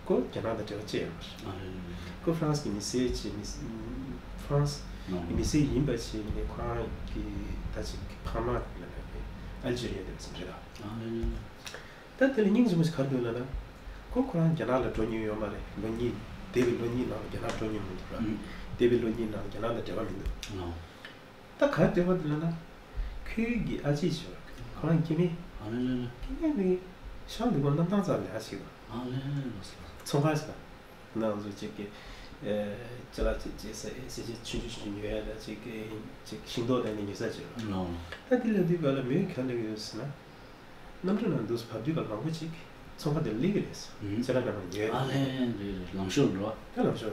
ཁོ་རྒྱ་ནག་དང་འབྲེལ་བ་ཅི་ཡང་མ་རེད། ཨ་ལེ་ལེ་ལེ། ཁོ་ཧྥ་རན་སི་གི་མི་སེར་ཅིག་མི་ཧྥ་རན་སི་གི་མི་སེར་ཡིན་པ་བྱས་ནས་ཁོ་རང་གི་ད་ཅིག་ཕ་མ་ལ་ལ་ཨལ་ཇི་རི་ཡ་དེ་བས་རེད་ད། ཨ་ལེ་ལེ་ལེ། ད་དེ་ལ་སྙིང་རྗེ་མོ་ཞིག་ག་རེ་འདུག་ལབ་ན། ཁོ་ཁོ་རང་རྒྱ་ནག་ལ་འགྲོ་མྱོང་ཡོད་མ་རེད། ལོ་གཉིས། འདས་པའི་ལོ་གཉིས་ནང་ལ་རྒྱ་ནག་འགྲོ་མྱོང་མི་འདུག་ར། ཨུམ། འདས་པའི་ལོ་གཉིས་ནང་ལ་རྒྱ་ནག་དང་འབྲེལ་བ་མི་འདུག་ལགས། ད་ག་རེ་འདོད་པ་འདུག་ལབ་ན། ཁོའི་གི་ཨ་ཅེ་ཞིག་ཡོད་རེད། ཁོ་རང་སྐྱེ་དམན། ཨ་ལེ་ལེ་ལེ། སྐྱེ་དམན་ནི་ཤང་འདུག་གོ། གནམ་ཐང་རྩ་ལ་ཡ་ཞིག་ཨ་ལེ་ལེ་ལེ། ཚོང་ཁང་ཞིག་ལ། ང་ཚོ་གཅིག་གི་ཅ་ལག་ཅིག་ཅིག་ཟ་ཟ་ཆས་ཆུང་ཆུང་ཆུང་ཆུང་ཉོ་ཡ་ལ་ཅིག་གི་ཅིག་ཤིང་ཏོག་དང་ནི་ཉོ་ས་ཅིག་ཡོད་རེད། ལགས། ད་དེ་ལ་འདུག་ག་ལ་མོས་ག་ལབ་ཡོད་ཟེར་ན། གནམ་གྲུ་ནང་འདུག་སེ་བབས་དུས་ག་ལ་མང་པོ་ཅིག་ཚོང་ཁང་དེར་སླེབས་ཀྱི་རེད། ཨུམ། ཅ་ལག་ནང་ལ་ཉོས། ཨ་ལེ་རེད་རེད། ལང་ཤོར་འགྲོ། ད་ལང་ཤོར།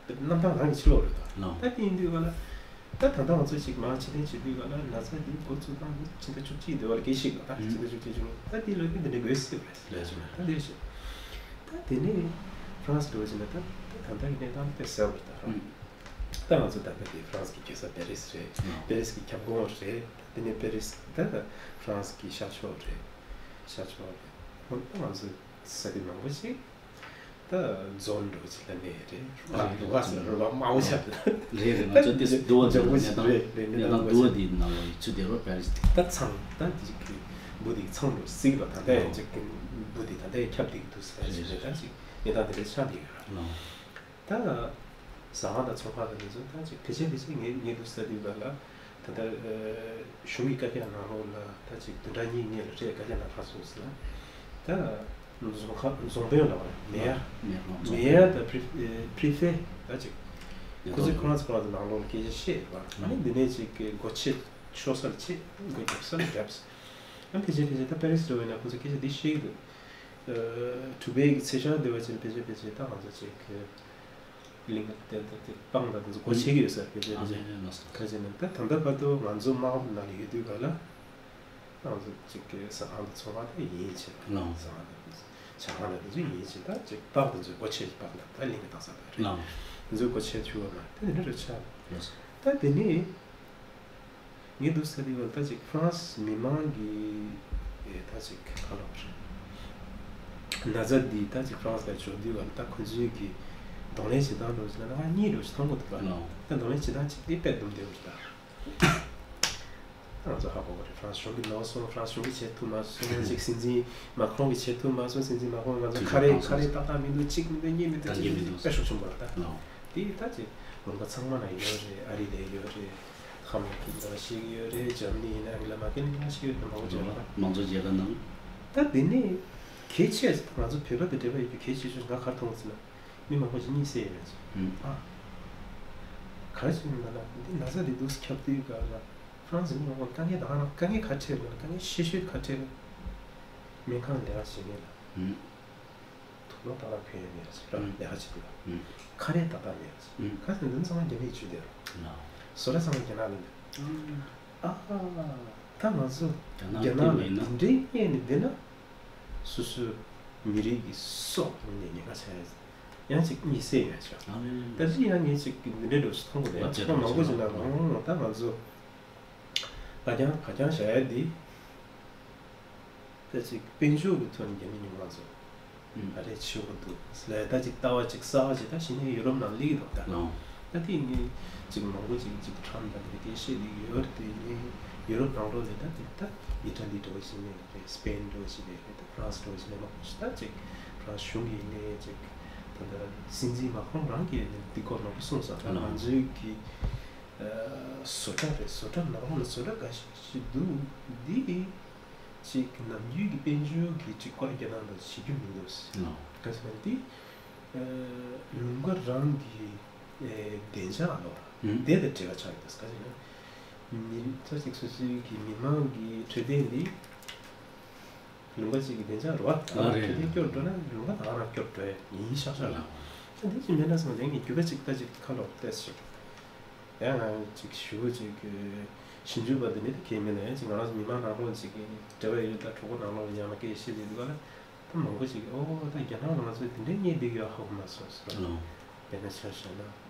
ད་གནམ་ཐང་རང་གི་ཕྱི་ལོགས་རེད་ད། ལགས། ད་དེ་ཡིན་དུས་ག་ལ། ད་ད་ལྟ་ང་ཚོ་ཅིག་མར་ཕྱིར་འཐེན་བྱེད་དུས་ག་ལ་ན་ཚ་འདི་འགོ་བཙུགས་སྟངས་འདི་ཕྱི་ཟླ་བཅུ་གཅིག་འདི་བར་སྐད་ཤིག་ལ་ད། ཨུམ། ཕྱི་ཟླ་བཅུ་གཅིག་བཅུ་གཉིས་ད་དེ་ལོ་དེ་འདི་འདྲ་དགོས་སྲིད་པ་རེད། ལགས་སོ། ད་དེ་བཞིན། ད་དེ་ནས་ཧྥ་རན་སི་འགྲོ་བཞིན་ན་ད་ད་ད་ལྟ་གི་གནས་སྟངས་དཔེ་གསལ་པོ་རེད་ད། ཨུམ། ད་ང་ཚོ་ད་ལྟ་དེ་ཧྥ་རན་སི་གི་རྒྱལ་ས་པེ་རི་སི་རེད། ཨུམ། པེ་རི་སི་གི་ཁྱབ་ཁོངས་རེད། དེ་ནས་པེ་རི་སི་ད་ཧྥ་རན་སི་གི་ཤར་ཕྱོགས་རེད། ཤར་ཕྱོགས་རེད། ཧོན་ད་ང་ཚོ་ས་དེ་མང་པོ་ཞིག་ད་རྫོང་འགྲོ་ཅིག་ལ་གནས་རེད། ར་རུ་བ་ཟེར་རུ་བ་དམའ་བོ་ཆགས་འདུག་རེད་རེད། ང་ཚོ་དེ་སྡུག་པོ་འདུག་གནས་སྟངས་གནས་སྟངས་སྡུག་པོ་འདི་ནང་ལ་ཡིན་ཚུལ་དེ་རོ་པེ་རི་སི་ད་ཚང་ད་འདི་གི་འབུ་དེ་ཚང་འགྲོ་སྲིད་པ་ད་ལྟ་ཡང་ཅིག་འབུ་དེ་ད་ལྟ་ཡང་ཁྱབ་བསྡད་ཀྱི་འདུག་ཟེར་རེད། ད་ཅིག་གནས་སྟངས་དེ་འདྲ་ཆགས་བསྡད་ཡོད་ར། ད་ཟ་ཁང་དང་ཚོང་ཁང་དང་དེ་ཚོ་ད་ཅིག་ཕལ་ཆེར་ཕལ་ཆེར་ངས་ངས་འདུག་ཟེར་དུས་ག་ལ་ད་ལྟ་གཞུང་གི་བཀའ་རྒྱ་ནང་ལོགས་ལ་ད་ཅིག་བདུན་ཕྲག་གཉིས་སྔོན་ལ་རེད། བཀའ་རྒྱ་ནང་ལྷག་སོང་ཟེར་ན་ད་རྫོང་ཁ་རྫོང་དཔོན་ལ་བ་མེ་ཡར་མེ་ཡར་མེ་ཡར་དང་པི་རི་པི་ཧྥེ་ད་ཅིག་ཁོ་ཚོས་ཁོ་རང་ཚོ་ཁོ་རང་ཚོ་ནང་ལོགས་ལ་སྐད་ཆ་བཤད་རེད་པ། ཨ་ནི་འདི་ནས་ཅིག་སྒོ་ཕྱེ་ཤོར་ས་ལ་ཕྱེ། སྒོ་རྒྱབ་ས་ལ་རྒྱབ། ཨ་ཕལ་ཆེར་ཕལ་ཆེར་ད་པེ་རི་སི་འགྲོ་བས་ན་ཁོ་ཚོས་སྐད་ཆ་འདི་བཤད་ཀྱི་འདུག་དྲུག་པའི་གི་ཚེས་ཤར་འདི་བ་ཅན་ཕལ་ཆེར་ཕལ་ཆེར་ད་ང་ཚོ་ཅིག་གླིང་ག་དེ་དེ་དེ་སྤང་དང་དེ་ཚོ་སྒོ་ཕྱེ་གི་ཡོད་ས་རེད། ཕལ་ཆེར་ཕལ་ཆེར་ཁ་ཅིག་ནི་ད་ད་ལྟ་བར་དུ་ང་ཚོ་དམག་ནང་ལ་ཡོད་དུས་ག་ལ་ང་ཚོ་ཅིག་གི་ཟ་ཁང་དང་ཚོང་ཁང་དེ་ཡིན་བྱས། ཟ་ཁང་དང་དེ་ཚོ་ཇ་ཁང་དང་དེ་ཚོ་ཡིན་བྱས། ད་ཅིག་སྤང་དེ་ཚོའི་སྒོ་ཕྱེ་སྤང་དང་ད་གླིང་ག་དྭངས་གསལ་དང་རེད། དེ་ཚོའི་སྒོ་ཕྱེ་ཆུ་བ་མ་དེ་འདི་འདྲ་རེད་ཆགས། ད་དེ་ནི། ངས་འདུག་ཟེར་དུས་ད་ཅིག་ཧྥ་རན་སི་མི་མང་གི་ཨེ་ད་ཅིག་ག་ལབ་རེད། ན་ཚ་འདི་ད་ཅིག་ཧྥ་རན་སི་ལ་འབྱོར་དུས་ད་ཁོ་ཚོའི་གི་གདོང་ལེན་བྱེད་སྟངས་འདྲ་བོ་ཞིག་ལ་ང་གཉིས་འདྲ་བོ་ཞིག་མཐོང་གི་འདུག་ག་ད་གདོང་ལེན་བྱེད་སྟངས་གཅིག་དེ་དཔེ་སྡུག་བསྡད་པ་རེད་ད། ང་ཚོ་ཧ་གོ་གི་རེད། ཧྥ་རན་སི་གཞུང་གིས་ནོར་སོང་། ཧྥ་རན་སི་གཞུང་གིས་བྱེད་ཐུབ་མ་སོང་། ཅིག་སྲིད་འཛིན་མ་ཁྲོང་གིས་བྱེད་ཐུབ་མ་སོང་། སྲིད་འཛིན་མ་ཁྲོང་ང་ཚོ་ཁ་རས་ཁ་རས་ཏག་ཏག་མི་འདུག་གཅིག་མི་འདུག་གཉིས་མི་འདུག་གཅིག་མི་འདུག་དཔེ་ཤུགས་ཆེན་པོ་རེད་ད། དེ་ད་ཅིག་ལུང་པ་ཚང་མ་ན་ཡོད་རེད། ཨ་རི་ལ་ཡོད་རེད། ཧ་མ་གི་འདྲ་ཞིག་ཡོད་རེད། འཇར་མ་ནི་ཡིན་ན་ཨང་གེ་ལ་མར་ཀེལ་ཡིན་ན་ཞིག་ཡོད་རེད། མང་པོ་ཅིག་ཡོད་རེད། མང་གཙོ་རྒྱལ་ཁབ་ནང་། ད་དེ་ནས་གལ་ཆེ་ང་ཚོ་བོད་པ་དང་འབྲེལ་བ་ཡོད་རྒྱུ་གལ་ཆེ་ཤོས་ང་ག་རེ་མཐོང་ཟེར་ན་མི་མང་པོ་ཞིག་གཉིད་སད་ཡོད་རེད། ཨ་ག་རེ་བྱས་ནས་ལབ་ན་འདི་ན་ཚ་འདི་འདུག་སེ་ཁྱབ་དུས་ག་ལ་ཧྥ་རན་སི་མི་མང་པོ་དཀའ་ངལ་ད་ག་རང་དཀའ་ངལ་ག་འཕྲད་ན་དཀའ་ངལ་ཆེ་ཤོས་ག་འཕྲད་ན་སྨན་ཁང་ལས་ཀ་བྱེད་མཁན་ལ། དུག་ལོག་ཏག་ཏག་གྱོན་ཡ་མེད་ཟེར་ར། ལས་ཀ་བྱེད་དུས་ལ། ཁ་རས་ཏག་ཏག་མེད་ཟེར། ཁ་སང་འདི་ཚང་མ་རྒྱ་མིས་བྱུས་བསྡད་ར། བཟོ་གྲྭ་ཚང་མ་རྒྱ་ནག་ལ་འདུག་ཨ་ཧ། ད་ང་ཚོ་རྒྱ་ནག་ལ་འདི་འདྲའི་བསྙད་ནས་བསྡད་ན། སོ་སོའི་མི་རིགས་ཀྱི་སྲོག་ཉེན་ཁ་ཆགས་ཡ། ཡང་ཅིག་གཉིད་སད་ཡོད་ཆོག་ད་ཅི་ཡང་ངས་ཅིག་འདི་འདྲའི་འགྲོ་ཞིག་མཐོང་གི་རེད། ཚོགས་མང་པོ་ཞིག་ནང་ལ་ད་ང་ཚོ་ག་རྐྱང་ག་རྐྱང་བྱ་ཡ་འདི། ད་ཅིག་དཔལ་འབྱོར་གྱི་ཐོག་ནས་རྒྱ་མི་ཉུང་མ་ཚོ་ཨ་རེ་ཆེ་བོ་འདུག་ལས་ད་ཅིག་ལྟ་བ་ཅིག་གསར་བ་ཅིག་ད་གཞི་ནས་ཡུ་རོབ་ནང་སླེབས་ཀྱི་འདུག་ད། ད་དེ་ངས་ཅིག་མང་པོ་ཅིག་ཅིག་ཁྲམ་དང་དེ་སྐད་བཤད་བསྡད་ཀྱི་ཡོད་རེད། དེ་ངས་ཡུ་རོབ་ནང་ལོགས་ནས་ད་དེ་ད་ཨི་ཊ་ལི་འདྲ་བོ་ཞིག་ནས་རེད། སི་པེན་འདྲ་བོ་ཞིག་ནས་རེད། ད་ཧྥ་རན་སི་འདྲ་བོ་ཞིག་ནས་མང་པོ་ཞིག་ད་ཅིག་ཧྥ་རན་སི་གཞུང་གི་ནས་ཅིག་ད་ད་སྲིད་འཛིན་མ་ཁོང་རང་གིས་ནས་འདི་སྐོར་མང་པོ་གསུངས་སོང་ད། ང་ཚོའི་གི་བཟོ་གྲྭ་རེད། བཟོ་གྲྭ་ནང་ལོགས་ལ་བཟོ་གྲྭ་འགའ་ཤས་ཤིག་འདུག་འདི། ཅིག་ནམ་རྒྱུན་གྱི་དཔལ་འབྱོར་གྱི་ཅིག་བཀོད་རྒྱ་ནང་དུ་བྱེད་རྒྱུ་མི་འདུག་ཟེར། ག་ཟེར་ན་འདི་ལུང་པ་རང་གི་བདེ་འཇགས་ལོ་དེ་དང་འབྲེལ་བ་ཆགས་ཡོད་འདུག་ག་ཟེར་ན་ མི་ཚོ་ཅིག་སོ་སོའི་གི་མི་མང་གི་འཕྲོད་བསྟེན་འདི་ལུང་པ་ཅིག་གི་བདེ་འཇགས་རེད་བ། ཨ་རེད། འཕྲོད་བསྟེན་སྐྱོར་འགྲོ་ན་ལུང་པ་རང་རང་སྐྱོར་འགྲོ་ཡ་ཡིན་ཤག་ཤག་ལ། ད་འདི་ཅིག་མེད་ན་སོང་དེང་གི་རྒྱུད་པ་ཅིག་ད་ཅིག་ཁ་ལོག་བལྟས་ཤིག་ཡང་ང་ཅིག་ཞུ་ཅིག་ཞིབ་འཇུག་པ་འདི་ནི་ད་གལ་མིན་ན་ཡང་ཅིག་ང་རང་ཚོ་མི་མང་ནང་ལོགས་ཅིག་གི་འབྲེལ་བ་ཡོད་ད་གྲོགས་པོ་ནང་ལོགས་ཡང་ན་སྐད་བཤད་དེ་འདུག་ག་ལ། ད་མང་པོ་ཅིག་ཨོ་ད་རྒྱ་ནག་ལ་ང་ཚོ་དེ་འདྲའི་གནས་བསྡད་ཡོད་ཧ་གོ་མ་སོང་ཟེར། ཨོ། དཔེར་ན་ཆ་བཞག་ན།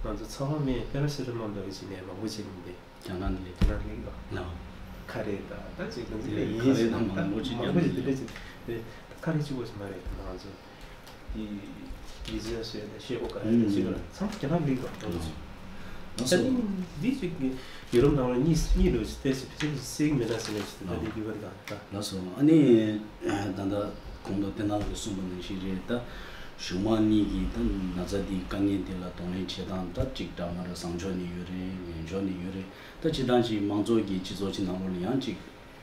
ང་ཚོ་ཚ་བ་སྨན་པེ་ར་སི་ཊ་མོལ་འདྲ་བོ་ཅིག་ནས་མང་པོ་ཅིག་འདི་རྒྱ་ནག་ནས་རྒྱ་ནག་ནས་ལ། ཁ་རས་དང་ད་ཅིག་ང་ཚོ་ལས་ཡིན་ཟེར་ན་ད་མང་པོ་ཅིག་མང་པོ་ཅིག་འདི་འདྲ་ཅིག་དེ་ད་ཁ་རས་གཅིག་པོ་ཞིག་མ་རེད། ང་ཚོ་འདི་མི་ཚེ་ཟེར་ནས་ཤེས་གོ་ག་རེ་ཅིག་ལ་ཚང་མ་རྒྱ་ནག་ལིག་པ་ང་ཚོ། ད་ནི་འདི་ཅིག་ཡུ་རོབ་ནང་ལ་གཉིས་གཉིས་འདྲ་བོ་ཅིག་བལྟས་ཟེར་ཕལ་ཆེར་སེང་མེད་ན་ཟེར་ན་ཅིག་ད་འདི་རྒྱུ་བ་འདྲ་ད། ལགས་སོ། ཨ་ནི་ད་ལྟ་གོང་དུ་བསྟན་ནག་གིས་གསུངས་པ་ནང་བཞིན་རེད། ད་གཞུང་མང་གཉིས་ཀྱིས་ད་ན་ཚ་འདིའི་དཀའ་ངལ་འདི་ལ་གདོང་ལེན་བྱེད་སྟངས་ད་ཅིག་འདྲ་མ་འདྲ་བཟང་ཕྱོགས་ནས་ཡོད་རེད། ངན་ཕྱོགས་ནས་ཡོད་རེད། ད་སྤྱིར་བཏང་ཅིག་མང་ཚོགས་ཀྱི་སྤྱི་ཚོགས་ཀྱི་ནང་ལོགས་ལ་ཡང་ཅིག་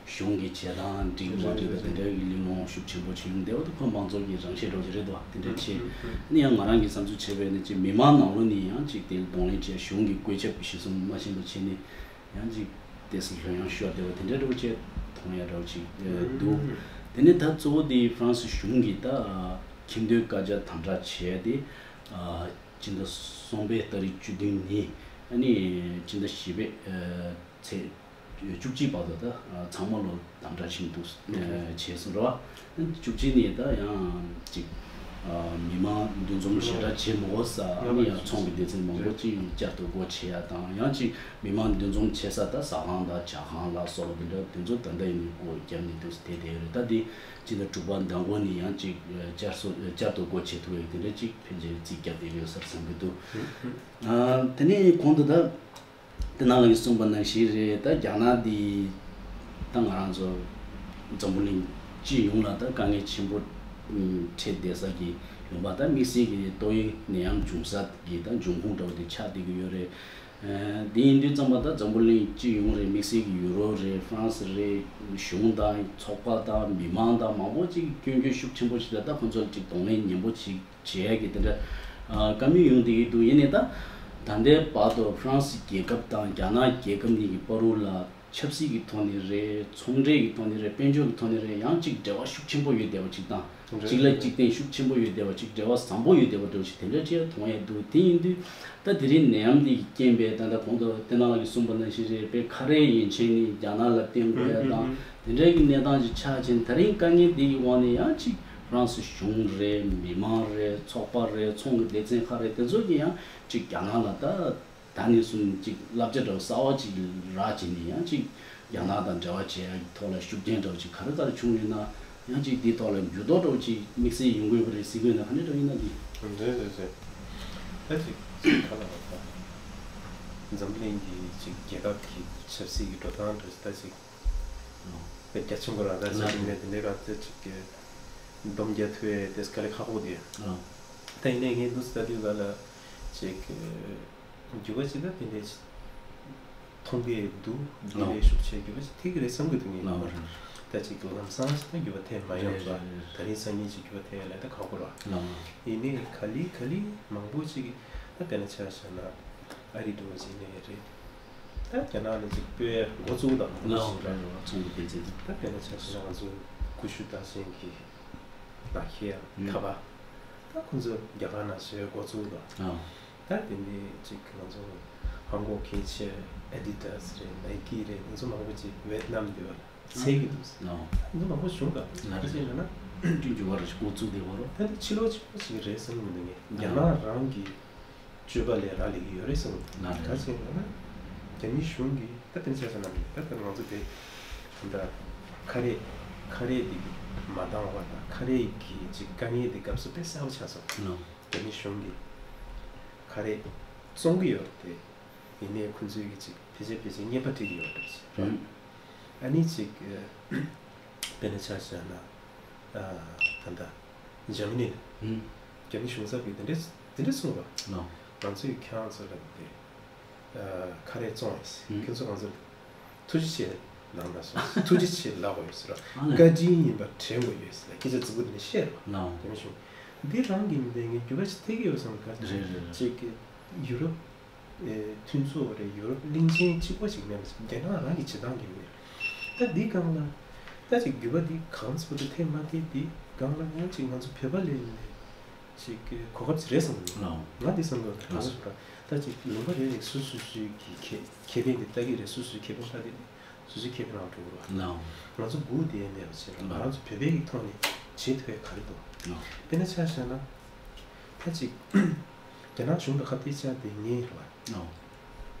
གཞུང་གི་བྱེད་སྟངས་འགྲིག་མ་འགྲིག་ད་དེ་འདྲའི་གླེང་སློང་ཤུགས་ཆེན་པོ་བྱུང་བསྡད་པ་ད་ཁོ་མང་ཚོགས་ཀྱི་རང་བཤད་འདྲ་བོ་ཅིག་རེད་འདུག་བ། དེ་འདྲ་བྱས་ཨ་ནི་ཡང་ང་རང་གི་བསམ་ཚུལ་བྱས་པ་ཡིན་ན་ཅིག་མི་མང་ནང་ལོགས་ནས་ཡང་ཅིག་དེ་གདོང་ལེན་བྱས་གཞུང་གི་བཀོད་ཁྱབ་ཀྱི་གཞི་བཟུང་མ་ཤེས་པ་བྱས་ནས། ཡང་ཅིག་ཏོག་ཙམ་ལྷོད་ཡངས་ཤོར་བསྡད་པ་དེ་འདྲ་འདྲ་བོ་བྱས་མཐོང་ཡ་འདྲ་བོ་ཅིག་འདུག་དེ་ནས་ད་གཙོ་བོ་དེ་ཧྥ་རན་སི་གཞུང་གིས་ད་ཁྱིམ་སྡོད་བཀའ་རྒྱ་དམ་དྲག་བྱས་ཏེ། སྤྱི་ཟླ་གསུམ་པའི་ཏ་རིག་བཅུ་བདུན་ནས་ཨ་ནི་སྤྱི་ཟླ་བཞི་པའི་ཚེས་བཅུ་གཅིག་བར་དུ་ད་ཚང་མ་ལོ་དམ་དྲག་ཕྱིན་འདུག་བྱས་སོང་རེད་བ། བཅུ་གཅིག་ནས་ད་ཡང་ཅིག་མི་མང་འདུ་འཛོམས་ཞེ་དྲག་བྱེད་མི་དགོས་ས་ཨ་ནི་ཡང་ཚོང་གི་སྡེ་ཚན་མང་པོ་ཅིག་བསྐྱར་དུ་སྒོ་ཕྱེ་ཡ་དང་ཡང་ཅིག་མི་མང་འདུ་འཛོམས་བྱེད་ས་ད་ཟ་ཁང་དང་ཇ་ཁང་ལ་སོགས་པ་འདི་འདྲ་དེ་ཚོ་ད་ལྟ་ཡིན་ནའི་སྒོ་བརྒྱབ་ནས་འདུག་སེ་བསྡད་བསྡད་ཡོད་རེད། ད་འདི་སྤྱི་ཟླ་དྲུག་པ་མདང་དགོང་ནས་ཡང་ཅིག་བསྐྱར་གསོ་བསྐྱར་དུ་སྒོ་ཕྱེ་ཐུབ་ཡ་དེ་འདྲ་ཅིག་ཕལ་ཆེར་རྩིས་བརྒྱབ་བསྡད་ཡོད་ས་རེད་བསམ་གྱི་འདུག་དེ་ནས་གོང་དུ་ད། དེ་ནང་ལ་གསུངས་པ་ནང་བཞིན་རེད། ད་རྒྱ་ནག་འདི་ད་ང་རང་ཚོ་འཛམ་བུ་གླིང་སྤྱི་ཡོངས་ལ་ད་དཀའ་ངལ་ཆེན་པོ་འཕྲད་བསྡད་ས་གི་ལུང་པ་ད་དམིགས་བསལ་གྱི་ཏོག་དབྱིབས་ནད་ཡམས་འབྱུང་ས་གི་ད་འབྱུང་ཁུངས་འདྲ་བོ་དེ་ཆགས་བསྡད་ཀྱི་ཡོད་རེད། དེ་ཡིན་དུས་ཙམ་པ་ད་འཛམ་བུ་གླིང་སྤྱི་ཡོངས་རེད། དམིགས་བསལ་གྱི་ཡུ་རོབ་རེད། ཧྥ་རན་སི་རེད། གཞུང་དང་ཚོགས་པ་དང་མི་མང་དང་མང་པོ་ཅིག་སྐྱོན་བརྗོད་ཤུགས་ཆེན་པོ་ཞིག་ད་ད་ཁོ་ཚོ་ལ་ཅིག་གདོང་ལེན་ཉེན་པོ་ཅིག་བྱེད་ཡ་གི་དེ་འདྲ་བཀའ་མོལ་ཡོང་བསྡད་ཀྱི་འདུག་ཡིན་ནའི་ད་ད་ལྟའི་བར་དུ་ཧྥ་རན་སི་རྒྱལ་ཁབ་དང་རྒྱ་ནག་རྒྱལ་ཁབ་གཉིས་ཀྱི་བར་དུ་ལ་ཆབ་སྲིད་ཀྱི་ཐོག་ནས་རེད། ཚོང་འབྲེལ་གྱི་ཐོག་ནས་རེད། དཔལ་འབྱོར་གྱི་ཐོག་ནས་རེད། ཡང་གཅིག་འབྲེལ་བ་ཤུགས་ཆེན་པོ་ཡོད་བསྡད་པ་ཅིག་དང་གཅིག་ལ་གཅིག་བརྟེན་ཤུགས་ཆེན་པོ་ཡོད་བསྡད་པ་ཅིག་འབྲེལ་བ་བཟང་པོ་ཡོད་བསྡད་པ་འདྲ་བོ་ཞིག་དེ་འདྲ་ཅིག་མཐོང་ཡ་འདུག་དེ་ཡིན་དུས་ད་དེ་རིང་ནད་ཡམས་འདི་གི་རྐྱེན་པས་ད་ལྟ་གོང་དུ་བསྟན་ནག་ལགས་ཀྱིས་གསུངས་པ་ནང་བཞིན་རེད། དཔེ་ཁ་རས་ཡན་ཆད་ནི་རྒྱ་ནག་ལ་བརྟེན་དགོས་ཡ་དང་དེ་འདྲའི་གི་གནས་སྟངས་ཅིག་ཆགས་ཕྱིན། ད་རིང་དཀའ་ངལ་འདི་གི་འོག་ནས་ཡང་གཅིག་ཧྥ་རན་སི་གཞུང་རེད། མི་མང་རེད། ཚོགས་པ་རེད། ཚོང་གི་སྡེ་ཚན་ཁག་རེད། དེ་ཚོ་གིས་ཡང་གཅིག་རྒྱ་ནག་ལ་ད་ད་ནས་བཟུང་གཅིག་བསླབ་བྱ་འདྲ་བོ་གསར་བ་ཅིག་རག་བྱས་ནས་ཡང་གཅིག་རྒྱ་ནག་དང་འབྲེལ་བ་བྱེད་ཡག་གི་ཐོག་ལ་ཤུགས་རྐྱེན་འདྲ་བོ་ཅིག་ག་རེ་ག་རེ་བྱུང་ཡོད་ན་ཡང་གཅིག་འདིའི་ཐོག་ལ་འགྱུར་ལྡོག་འདྲ་བོ་ཅིག་དམིགས་བསལ་ཡོང་གི་ཡོད་པ་རེད་ཟེར་གི་ཡོད་ན་ག་འདྲ་འདྲ་བོ་ཡིན་ན་འདི། རེད་རེད་རེད། ད་ཅིག་ཅིག་ག་ལ་བ་ད་འཛམ་གླིང་གི་ཅིག་རྒྱལ་ཁབ་ཀྱི་ཆབ་སྲིད་ཀྱི་འགྲོ་སྟངས་འདྲ་ཅིག་ད་ཅིག་དཔེ་རྒྱ་ཆེན་པོ་རང་ད་ཅིག་ཡིན་ནས་དེ་འདྲའི་ག་ད་ཅིག་སྡོམ་རྒྱག་ཐུབ་ཡས་དེ་དཀའ་ལས་ཁག་པོ་དེ། ད་ཡིན་ནའི་ངས་འདུག་སེ་ལྟ་དུས་ག་ལ་ཅིག་འགྱུར་བ་ཅིག་ད་དེ་འདྲའི་མཐོང་གི་འདུག་དེ་འདྲའི་ཤུགས་ཆེ་འགྱུར་བ་ཅིག་ཐེབས་ཀྱི་རེད་བསམ་གྱི་འདུག་ངས་ད་ཅིག་ལམ་སང་ཅིག་ད་འགྱུར་བ་ཐེབས་མ་ཡོང་ལ་ད་རིང་སང་ཉིན་ཅིག་འགྱུར་བ་ཐེབས་ཡ་ལ་ད་ཁག་པོ་རེད། ཡིན་ནའི་ག་ལེ་ག་ལེ་མང་པོ་ཅིག་གིས་ད་དཔེར་ན་ཆ་བཞག་ན་ཨ་རི་འདྲ་བོ་ཅིག་ནས་རེད། ད་རྒྱ་ནག་ནས་ཅིག་སྤོས་འགོ་བཙུགས་དང་ལགས་རེད་རེད་རེད། ཚོང་གི་སྡེ་ཚན་དེ་ད་དཔེར་ན་ཆ་བཞག་ན་ང་ཚོ་ཀུ་ཤུ་རྟགས་ཅན་གྱི་ལག་ཁྱེར་ཡང་ཐ་པ་ད་ཁོང་ཚོ་རྒྱ་གར་ནང་བཟོས་འགོ་བཙུགས་དང་ད་དེ་ནས་ཅིག་ང་ཚོ་ཧང་ཀོང་གལ་ཆེ་ཨ་ཌི་ཌཱས་རེད། ནའི་ཀི་རེད། ང་ཚོ་མང་པོ་ཅིག་ཝེད་ནམ་འདི་བ་ཚད་ཀྱི་འདུག་ང་ཚོ་མང་པོ་བྱུང་དང་ད་ཅིག་ཡིན་ན་ཅུང་ཅུང་བར་འགོ་བཙུགས་དེ་བ་རོ་ད་འདི་ཕྱི་ལོགས་ཆེན་པོ་ཞིག་རེད་བསམ་གྱི་མི་འདུག་ངས་རྒྱ་ནག་རང་གི་སྤྱོད་པ་ལས་རག་ལས་ཀྱི་ཡོད་རེད་བསམ་གྱི་འདུག་ག་ཅིག་ཡིན་ན་རྒྱ་མི་གཞུང་གིས་ད་དེ་ཆ་ས་ན་ད་ལྟ་ང་ཚོ་དེ་ད་ཁ་རས་ཁ་རས་འདི་གི་མ་འདང་བ་དང་ཁ་རས་ཀྱི་ཅིག་དཀའ་ངལ་འདི་སྐབས་སུ་དཔེ་གསལ་པོ་ཆགས་སོང་། རྒྱ་མི་གཞུང་གིས་ཁ་རས་བཙོང་གི་ཡོད་རེད་དེ། ཡིན་ནའི་ཁོང་ཚོའི་གི་ཅིག་ཕལ་ཆེར་ཕལ་ཆེར་རྔན་པ་སྤྲད་ཀྱི་ཡོད་རེད་ཟེར། ཨ་ནི་ཅིག་དཔེར་ན་ཆ་བཞག་ན་ད་ལྟ་འཇར་མ་ནི་ལ་རྒྱ་མི་གཞུང་ཚབ་ཀྱིས་དེ་འདྲས་དེ་འདྲས་གསུངས་པ། ང་ཚོས་ཁྱེད་རང་ཚོ་ལ་དེ་ཁ་རས་བཙོང་ཡིན་ཟེར། ཁྱེད་ཚོ་ང་ཚོ་ལ་ཐུགས་རྗེ་ཆེ་གནང་ན་སོང་ཟེར། ཐུགས་རྗེ་ཆེ་ལབ་དགོས་ཡོད་ཟེར། བཀའ་དྲིན་ཡིན་པ་དྲན་དགོས་ཡོད་ཟེར་སྐད་ཆ་རྫིག་པོ་དེ་འདྲས་བཤད་རེད་བ། རྒྱ་མི་གཞུང་འདི་རང་གི་མི་འདི་ངས་རྒྱུ་བ་ཞིག་ཐེག་གི་ཡོད་བསམ་ག་ཅིག་གི་ཡུ་རོབ། ཨེ་མཐུན་ཚོགས་རེད། ཡུ་རོབ་གླིང་ཆེན་གཅིག་པ་ཞིག་མེད་པ་ཞིག་རྒྱ་ནག་རང་གི་བྱེད་སྟངས་ཀྱི་མེད། ད་འདི་སྒང་ལ་ད་ཅིག་འགྱུར་བ་འདི་གང་ཚོད་དུ་ཐེབས་མ་ཐེབས་འདི་སྒང་ལ་ཡང་ཅིག་ང་ཚོ་བོད་པ་ལས་ནས་ཅིག་གོ་སྐབས་ཅིག་རེད་བསམ་གི་འདུག་ལའོ། ང་འདི་བསམ་གི་འདུག་གང་ལའོ། ཚོད་ད་ཅིག་ལུང་པ་རེ་རེ་སོ་སོ་སོའི་གི་ཁེ་ཁེ་ཕན་འདི་ལྟ་གི་རེད། སོ་སོའི་ཁེ་ཕན་ལྟ་དེ་ནི་སོ་སོའི་ཁེ་ཕན་ལ་འགྲོ་གི་རེད། ལའོ། ང་ཚོ་སྒུག་བསྡད་ཡ་མེད་པ་བྱས་ལ་ང་རང་ཚོ་བོད་པའི་གི་ཐོག་ནས་བྱེད་ཐུབ་ཡ་ག་རེ་འདུག་ལའོ། དཔེར་ན་ཆ་བཞག་ན་ད་ཅིག་རྒྱ་ནག་གཞུང་དང་ཁ་གཏད་བཅག་བསྡད་མཁན་རེད་བ། ལའོ།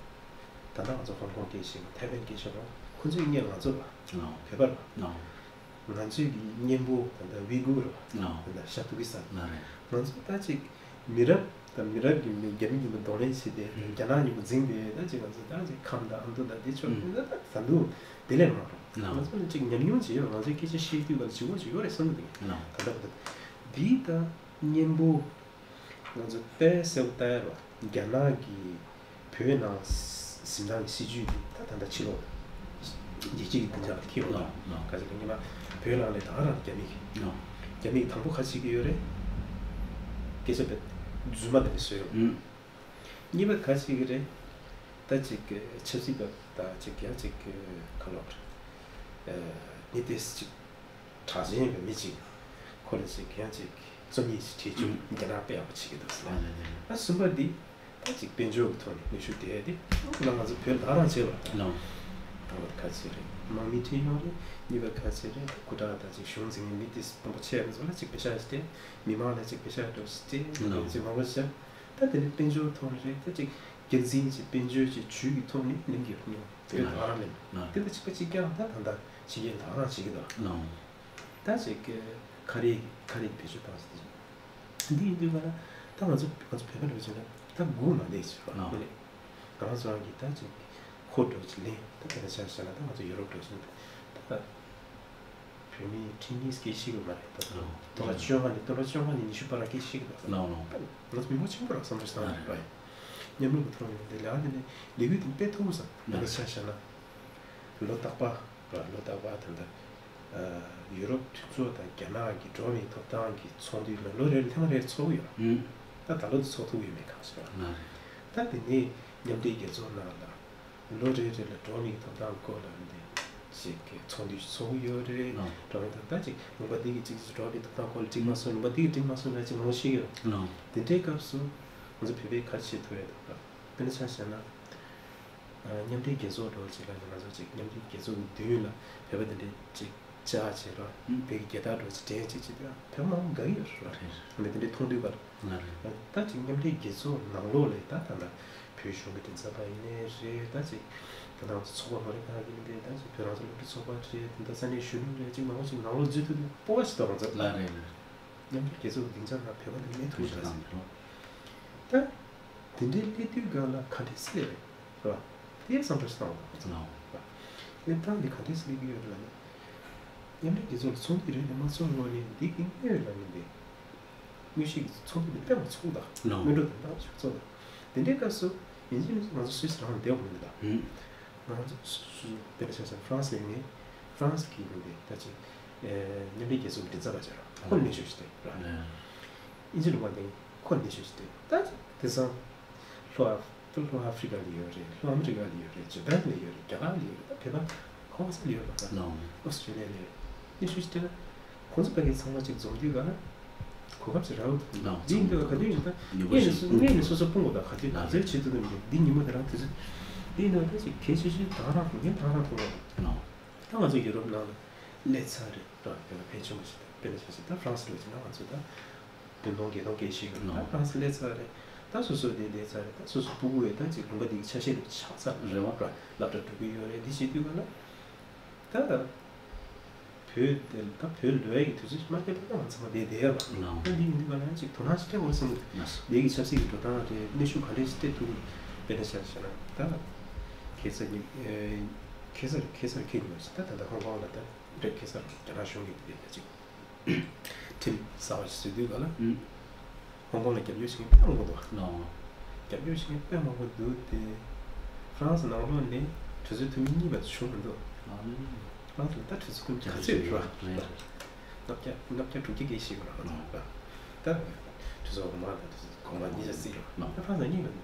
ད་ལྟ་ང་ཚོ་ཧོང་ཀོང་སྐད་བཤད་པ་ཐའེ་ཝན་སྐད་བཤད་པ་ཁོ་ཚོས་སྔོན་ང་ཚོ་ལ་ལའོ། བོད་པ་ལ་ལའོ། ང་ཚོས་ཀྱི་གཉེན་པོ་ད་ལྟ་ཝི་གུར་ལ་ལའོ། ད་ལྟ་ཤ་ཐུག་གི་ས་ལ་རེད། ང་ཚོ་ད་ཅིག་མི་རབས་ད་མི་རབས་ཀྱི་མི་རྒྱ་མི་གཉིས་པོ་གདོང་ལེན་བྱས་ཏེ་ཨུམ། རྒྱ་ནག་གཉིས་པོ་འཛིང་སྟེ་ད་ཅིག་ང་ཚོ་ད་ཅིག་ཁམས་དང་ཨ་མདོ་དང་དེ་ཕྱོགས་ཨུམ། ད་ད་དུང་དེ་ལས་མང་རུང་ལའོ། ང་ཚོ་ནི་ཅིག་ཉམས་མྱོང་བྱེད་ཡོད། ང་ཚོའི་སྐད་ཆ་བཤད་དུས་ག་ལ་བྱེད་དགོས་བྱེད་ཡོད་རེད་བསམ་གི་འདུག་ལའོ། ད་ལྟ་བར་དུ་འདི་ད་གཉེན་པོ། ང་ཚོ་དཔེ་གསལ་པོ་ལྟ་ཡ་རོ། རྒྱ་ནག་གིས་བོད་ནང་འཛིན་སྟངས་ཀྱི་སྲིད་ཇུས་འདི་ད་ད་ལྟ་ཕྱི་ལོགས་རྒྱལ་སྤྱི་གི་བདེ་འཇགས་ལ་འཁེལ་ཡོད་ལ། ལགས་ལགས། ག་ཚོད་ལ་ཉི་མ་བོད་ནང་ནས་ད་ག་རང་རྒྱ་མི་གི་ལགས། རྒྱ་མི་གི་དང་པོ་ག་བྱེད་ཀྱི་ཡོད་རེད། སྐད་ཆ་དཔེ་རྫུན་མ་དེ་འདྲ་བཟོས་ཡོད། ཨུམ། གཉིས་པ་ག་བྱེད་ཀྱི་རེད། ད་ཅིག་ཆབ་སྲིད་པ་ད་ཅིག་ཡང་ཅིག་ག་ལབ་རེད། མི་དེ་ཅིག་གྲགས་ཅན་ཡིན་པའི་མི་གཅིག་ཁོ་ལ་ཅིག་ཡང་ཅིག་རྩོམ་ཡིག་ཅིག་བྲིས་བཅུག་རྒྱ་ནག་དཔེ་ཡག་པོ་བྱེད་ཀྱི་འདུག་ཟེར། ཨ་གསུམ་པ་འདི་ད་ཅིག་དཔལ་འབྱོར་གྱི་ཐོག་ནས་གནོན་ཤུགས་སྤྲད་དེ་ང་ང་ཚོ་བོད་ལ་རང་བྱེད་པ་ལ་དང་པོ་ག་ཚོད་རེད། དམག་མི་ཁྲིད་ཡོང་རེད། གཉིས་པ་ག་ཚོད་རེད། སྐུ་དྲག་ད་ཅིག་གཞུང་འཛིན་མི་དེ་དཔོན་པོ་ཆེ་བ་ཚོ་ལ་ཅིག་པེ་ཤག་ཅིག་སྤྲད། མི་མང་ལ་ཅིག་པེ་ཤག་འགྲོ་ཅིག་སྤྲད། ཅིག་མང་པོ་བྱས། ད་དེ་ནས་དཔལ་འབྱོར་ཐོག་ནས་རེད། ད་ཅིག་རྒྱལ་འཛིན་གྱི་དཔལ་འབྱོར་གྱི་ཇུས་ཀྱི་ཐོག་ནས་ལེན་གྱི་ཡོད་ཉོ་དེ་རེད། ད་རང་ལེན་དེ་ལ་གཅིག་པ་གཅིག་རྐྱང་ད་ད་ད་ཕྱི་རྒྱལ་ད་རང་བྱེད་ཀྱི་འདུག་ད་ཅིག་ག་རེ་ག་རེ་བེད་སྤྱོད་བཏང་ཟེར་དེ་འདི་ཡིན་དུས་ག་ལ་ད་ང་ཚོ་ང་ཚོ་བོད་པ་འདྲ་བྱས་ན་ད་སྒུག་མ་བསྡད་ཅིག་ར་ལ་ང་རང་ཚོ་རང་གི་ད་ཅིག་ཁོ་འགྲོ་ཅིག་ལེན་ད་དེ་ལ་ཆ་བཞག་ན་ད་ང་ཚོ་ཡུ་རོབ་འགྲོ་ཅིག་ད། བོད་མི་ཁྲིམས་ཉིས་སྐད་ཤེས་ཀྱི་མ་རེད་ད། ཨོ། ཏོ་ལ་བཅོ་ལྔ་ནས་ཏོ་ལ་བཅོ་ལྔ་ནས་ཉི་ཤུ་བར་སྐད་ཤེས་ཀྱི་མ་རེད། ལའོ་ལའོ། ང་ཚོ་མི་མང་ཆེན་པོ་རང་བསམ་བློ་བཏང་ཡོད་པ་ཡིན། མཉམ་རུབ་ཀྱི་ཐོག་ནས་འདི་ལས་ཀ་འདི་ནས་ལས་འགུལ་འདི་སྤེལ་ཐུབ་ས་ད་ལྟ་ཆ་བཞག་ན། ལོ་རྟག་པ་ར་ལོ་རྟག་པ་ད་ལྟ་ཡུ་རོབ་མཐུན་ཚོགས་དང་རྒྱ་ནག་གི་འགྲོ་བ་མིའི་ཐོབ་ཐང་གི་ཚོགས་འདུ་ལ་ལོ་རེར་ཐེངས་རེར་ཚོགས་ཀྱི་ཡོད། ཨུམ། ད་ད་ལོ་འདི་ཚོགས་ཐུབ་ཀྱི་ཡོད་མེད་གང་ཤེས་པ། ད་དེ་ནས་མཉམ་འབྲེལ་རྒྱལ་ཚོགས་ནང་ལ། ལོ་རེ་རེ་ལ་འགྲོ་བ་མིའི་ཐོབ་ཐང་སྐོར་ལ་འདི་ཅིག་གི་ཚོགས་འདུ་ཚོགས་ཡོད་རེད། ལགས། འགྲོ་བ་མིའི་ཐོབ་ཐང་ཅིག་ལུང་པ་འདི་གི་ཅིག་ཅིག་འགྲོ་བ་མིའི་ཐོབ་ཐང་སྐོར་ལ་འགྲིག་མ་སོང་། ལུང་པ་འདི་གི་འགྲིག་མ་སོང་ལ་ཅིག་ངོ་ཤེས་ཡོད། ལགས། དེ་འདྲའི་སྐབས་སུ་ང་ཚོ་བོད་པས་ག་རེ་བྱེད་ཐུབ་ཡོད་དམ། དཔེར་ན་ཆ་བཞག་ན། ཨ་མཉམ་འབྲེལ་རྒྱལ་ཚོགས་འགྲོ་ཅིག་ལ་ང་ཚོ་ཅིག་མཉམ་འབྲེལ་རྒྱལ་ཚོགས་ཀྱི་མདུན་ལ་བོད་པ་དེ་འདྲའི་ཅིག་བཅར་བྱས་རོགས། ཨུམ། བོད་ཀྱི་རྒྱལ་དར་འགྲོ་ཅིག་འདྲེན་ཅིག་བྱེད་དུས་བོད་མང་པོ་དགའ་གི་ཡོད་རེད། རེད། ཨ་ནི་དེ་འདྲའི་མཐོང་དུས་ག་ལ། ང་རེད། ད་ཅིག་མཉམ་འབྲེལ་རྒྱལ་ཚོགས་ནང་ལོགས་ལ་ད་ད་ལྟ་བོད་གཞུང་གི་མགྲིན་ཚབ་པ་ཡིན་ནའི་རེད། ད་ཅིག་ད་ང་ཚོ་ཚོགས་པ་མ་རེད་ག་ཡིན་ནའི་ད་ཅིག་བོད་རང་བཙན་སློབ་ཕྲུག་ཚོགས་པ་རེད། ད་ས་གནས་གཞོན་ནུ་རེད། ཅིག་མང་པོ་ཅིག་ནང་ལོགས་འཛུལ་ཐུབ་པའི་སྤོབས་པ་ཞིག་འདུག་ང་ཚོ་ལ། རེད་རེད། མཉམ་འབྲེལ་རྒྱལ་ཚོགས་ཀྱི་སྡིངས་ཆ་ནང་བོད་པ་ལ་མེད་ཐུབ་ཀྱི་རེད། ད་དེ་འདྲའི་སླེབས་དུས་ག་ལ་ག་འདྲས་སེ་སླེབས་རེད། རེད་བ། དེའི་བསམ་བློ་ཞིག་བཏང་བ་དང་། ལགས། སླེབས་སྟངས་འདི་ག་འདྲས་སེ་སླེབས་ཀྱི་ཡོད་རེད་ལབ་ན། མཉམ་འབྲེལ་རྒྱལ་ཚོགས་ལ་ཚོགས་འདུ་རེ་རེ་མ་ཚོགས་སྔོན་ནས་འདི་གི་དངོས་ལ་ངན་པས། དངོས་གཞི་གི་ཚོགས་འདུ་འདི་དཔེ་མ་ཚོགས་དང་། ལགས། སྔོན་འགྲོ་དང་ད་ཞིག་ཚོགས་དང་། དེ་འདྲའི་སྐབས་སུ་ཡིན་གཅིག་མིན་གཅིག་ང་ཚོ་སུད་སི་རང་ལ་བསྡད་དགོས་མི་འདུག་ད། ཧུམ། ང་ཚོ་སུད་སི་དཔེར་ན་ཆ་བཞག་ན་ཧྥ་རན་སི་ལ་ཡིན་ནའི་ཧྥ་རན་སི་གི་ཡིན་ནའི་ད་ཅིག་ཨེ་མཉམ་འབྲེལ་རྒྱལ་ཚོགས་ཀྱི་མགྲིན་ཚབ་པ་བྱས་རོགས་ཁོ་ལ་ནས་ཤོད་ཞིག་སྟེར་རོགས། ལགས། ཨིན་ཇི་ལུང་པ་ནས་ཁོ་ལ་ནས་ཤོད་ཞིག་སྟེར། ད་ཅིག་དེང་སང་ལྷོ་ཨ་ལྷོ་ཨ་ཧྥི་རི་ཀ་ལ་ཡོད་རེད། ལྷོ་ཨ་མི་རི་ཀ་ལ་ཡོད་རེད། ཇ་པན་ལ་ཡོད་རེད། རྒྱ་གར་ལ་ཡོད་རེད། ད་བོད་པ་ཧོང་སང་ལ་ཡོད་རེད། ལགས། ཨོ་སི་ཀྲེ་ལི་ཡ་ལ་ཡོད་རེད། ནས་ཤོད་ཞིག་སྟེར་ན། ཁོང་ཚོ་ཕ་གི་ཚང་མ་གཅིག་འཛོམས་དུས་ག་ལ་གོ་སྐབས་ཅིག་རག་འདུག་ལགས། འདི་ཡིན་དུས་ག་དུས་ཡིན་ད་ངས་ནས་སོ་ངས་ནས་སོ་སོ་སྤུན་གོ་ད་ག་དུས་ག་ཚོད་བྱེད་ཐུབ་ཐུབ་མི་འདུག་འདི་ཉིན་མོ་དེ་རང་དུས་ཚོད་འདི་ཡིན་དུས་ད་ཅིག་གལ་ཆེ་ཤོས་ད་རང་ངས་ད་རང་ཐུག་རོགས། ལགས། ད་ང་ཚོ་ཡུ་རོབ་ནང་ལ་སླེབས་ཚར་རེད་ད། དེ་ལ་ཕན་ཆེན་པོ་ཞིག་ད་དཔེར་ན་ཆ་བཞག་ད་ཧྥ་རན་སི་ལ་ཕྱིན་ན་ང་ཚོ་ད་བདུན་སྟོང་བརྒྱད་སྟོང་སྐད་ཤེས་ཀྱི་རེད། ད་ཧྥ་རན་སི་སླེབས་ཚར་རེད། ད་སོ་སོ་དེ་བསྡད་ཚར་རེད། ད་སོ་སོ་སྤུ་གུ་ཡོད་ད་ཅིག་ལུང་པ་འདི་གི་ཆ་ཤས་ལ་ཆགས་ཚར་རེད་བ། སློབ་གྲྭ་འགྲོ་གི་ཡོད་རེད། འདི་བྱེད་དུས་ག་ལ་ད། བོད་དེ་ད་བོད་ལོས་ཀྱི་དུས་ཚོད་མ་སླེབས་པ་ང་ཚང་མ་བསྡད་བསྡད་ཡོད་པ། ལགས། ད་འདི་ཡིན་དུས་ག་ལ་ཅིག་དོ་སྣང་ཞིག་སྤྲད་དགོས་བསམ་གི་འདུག་ལགས། འདི་གི་ཆབ་སྲིད་ཀྱི་འགྲོ་སྟངས་རེད། གནོན་ཤུགས་ག་འདྲས་ཞིག་སྤྲད་ཐུབ་ཀྱི་རེད། དཔེར་ན་ཆ་བཞག་ན་ད་ཁ་སང་ཉིན་ཁ་སང་ཁ་སང་ཁ་ཉིན་མ་ཞིག་ད་ད་ལྟ་ཧོང་ཀོང་ལ་ད་རེད། ཁ་སང་རྒྱ་ནག་གཞུང་གིས་དེ་ད་ཅིག་ཁྲིམས་གསར་པ་ཞིག་བཟོས་དུས་ག་ལ། ཧོང་ཀོང་ལ་རྒྱབ་སྐྱོར་བྱེད་མཁན་དཔེ་མང་པོ་འདུག་ལགས། རྒྱབ་སྐྱོར་བྱེད་མཁན་དཔེ་མང་པོ་འདུག་སྟེ། ཧྥ་རན་སི་ནང་ལོགས་ནས་གྲོས་ཚོད་ཐུབ་མི་གཉིས་བར་དུ་བྱུང་མི་འདུག་ཨ་ནི། ཧྥ་རན་སི་ལ་ད་གྲོས་ཚོད་ཐུབ་མི་ག་ཚོད་རེད་བ། རེད། ལྔ་བརྒྱ་ལྔ་བརྒྱ་དྲུག་བརྒྱ་སྐད་ཤེས་དགོས་རེད་ང་ཚོ་ལ། ད་གྲོས་ཚོད་འོག་མ་དང་གྲོས་ཚོད་གོང་མ་གཉིས་ཆ་སྲིད་རེད་བ། ད་ཧྥ་རན་སི་གཉིས་ལ་ནི།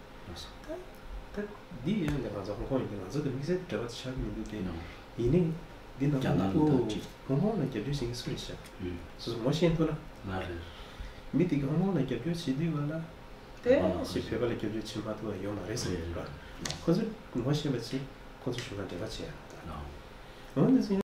ད་ ད་འདི་ཡིན་ན་ང་ཚོ་ཧོང་ཀོང་ཡིན་དུས་ང་ཚོ་དང་དམིགས་བསལ་འབྲེལ་བ་ཆགས་ཀྱི་མི་འདུག་སྟེ། ཡིན་ནའི་འདི་ནང་རྒྱ་ནག་ལ་ད་ཅིག་ཧོང་ཀོང་ལ་རྒྱབ་སྐྱོར་བྱེད་མཁན་སུ་རེད་ཤག་སོ་སོ་ངོ་ཤེས་ཐུབ་ན། ང་རེད། མི་དེ་གིས་ཧོང་ཀོང་ལ་རྒྱབ་སྐྱོར་བྱེད་དུས་ག་ལ། དེ་ཞིག་བོད་པ་ལ་རྒྱབ་སྐྱོར་བྱེད་མ་ཐུབ་པ་ཡོད་མ་རེད་ཟེར་གྱི་འདུག་ལ། ཁོ་ཚོས་ངོ་ཤེས་པ་ཅིག་ཁོ་ཚོ་གཞུང་ལ་འབྲེལ་བ་བྱེད་ཡ་ད། འོ་འདི་ཚོ་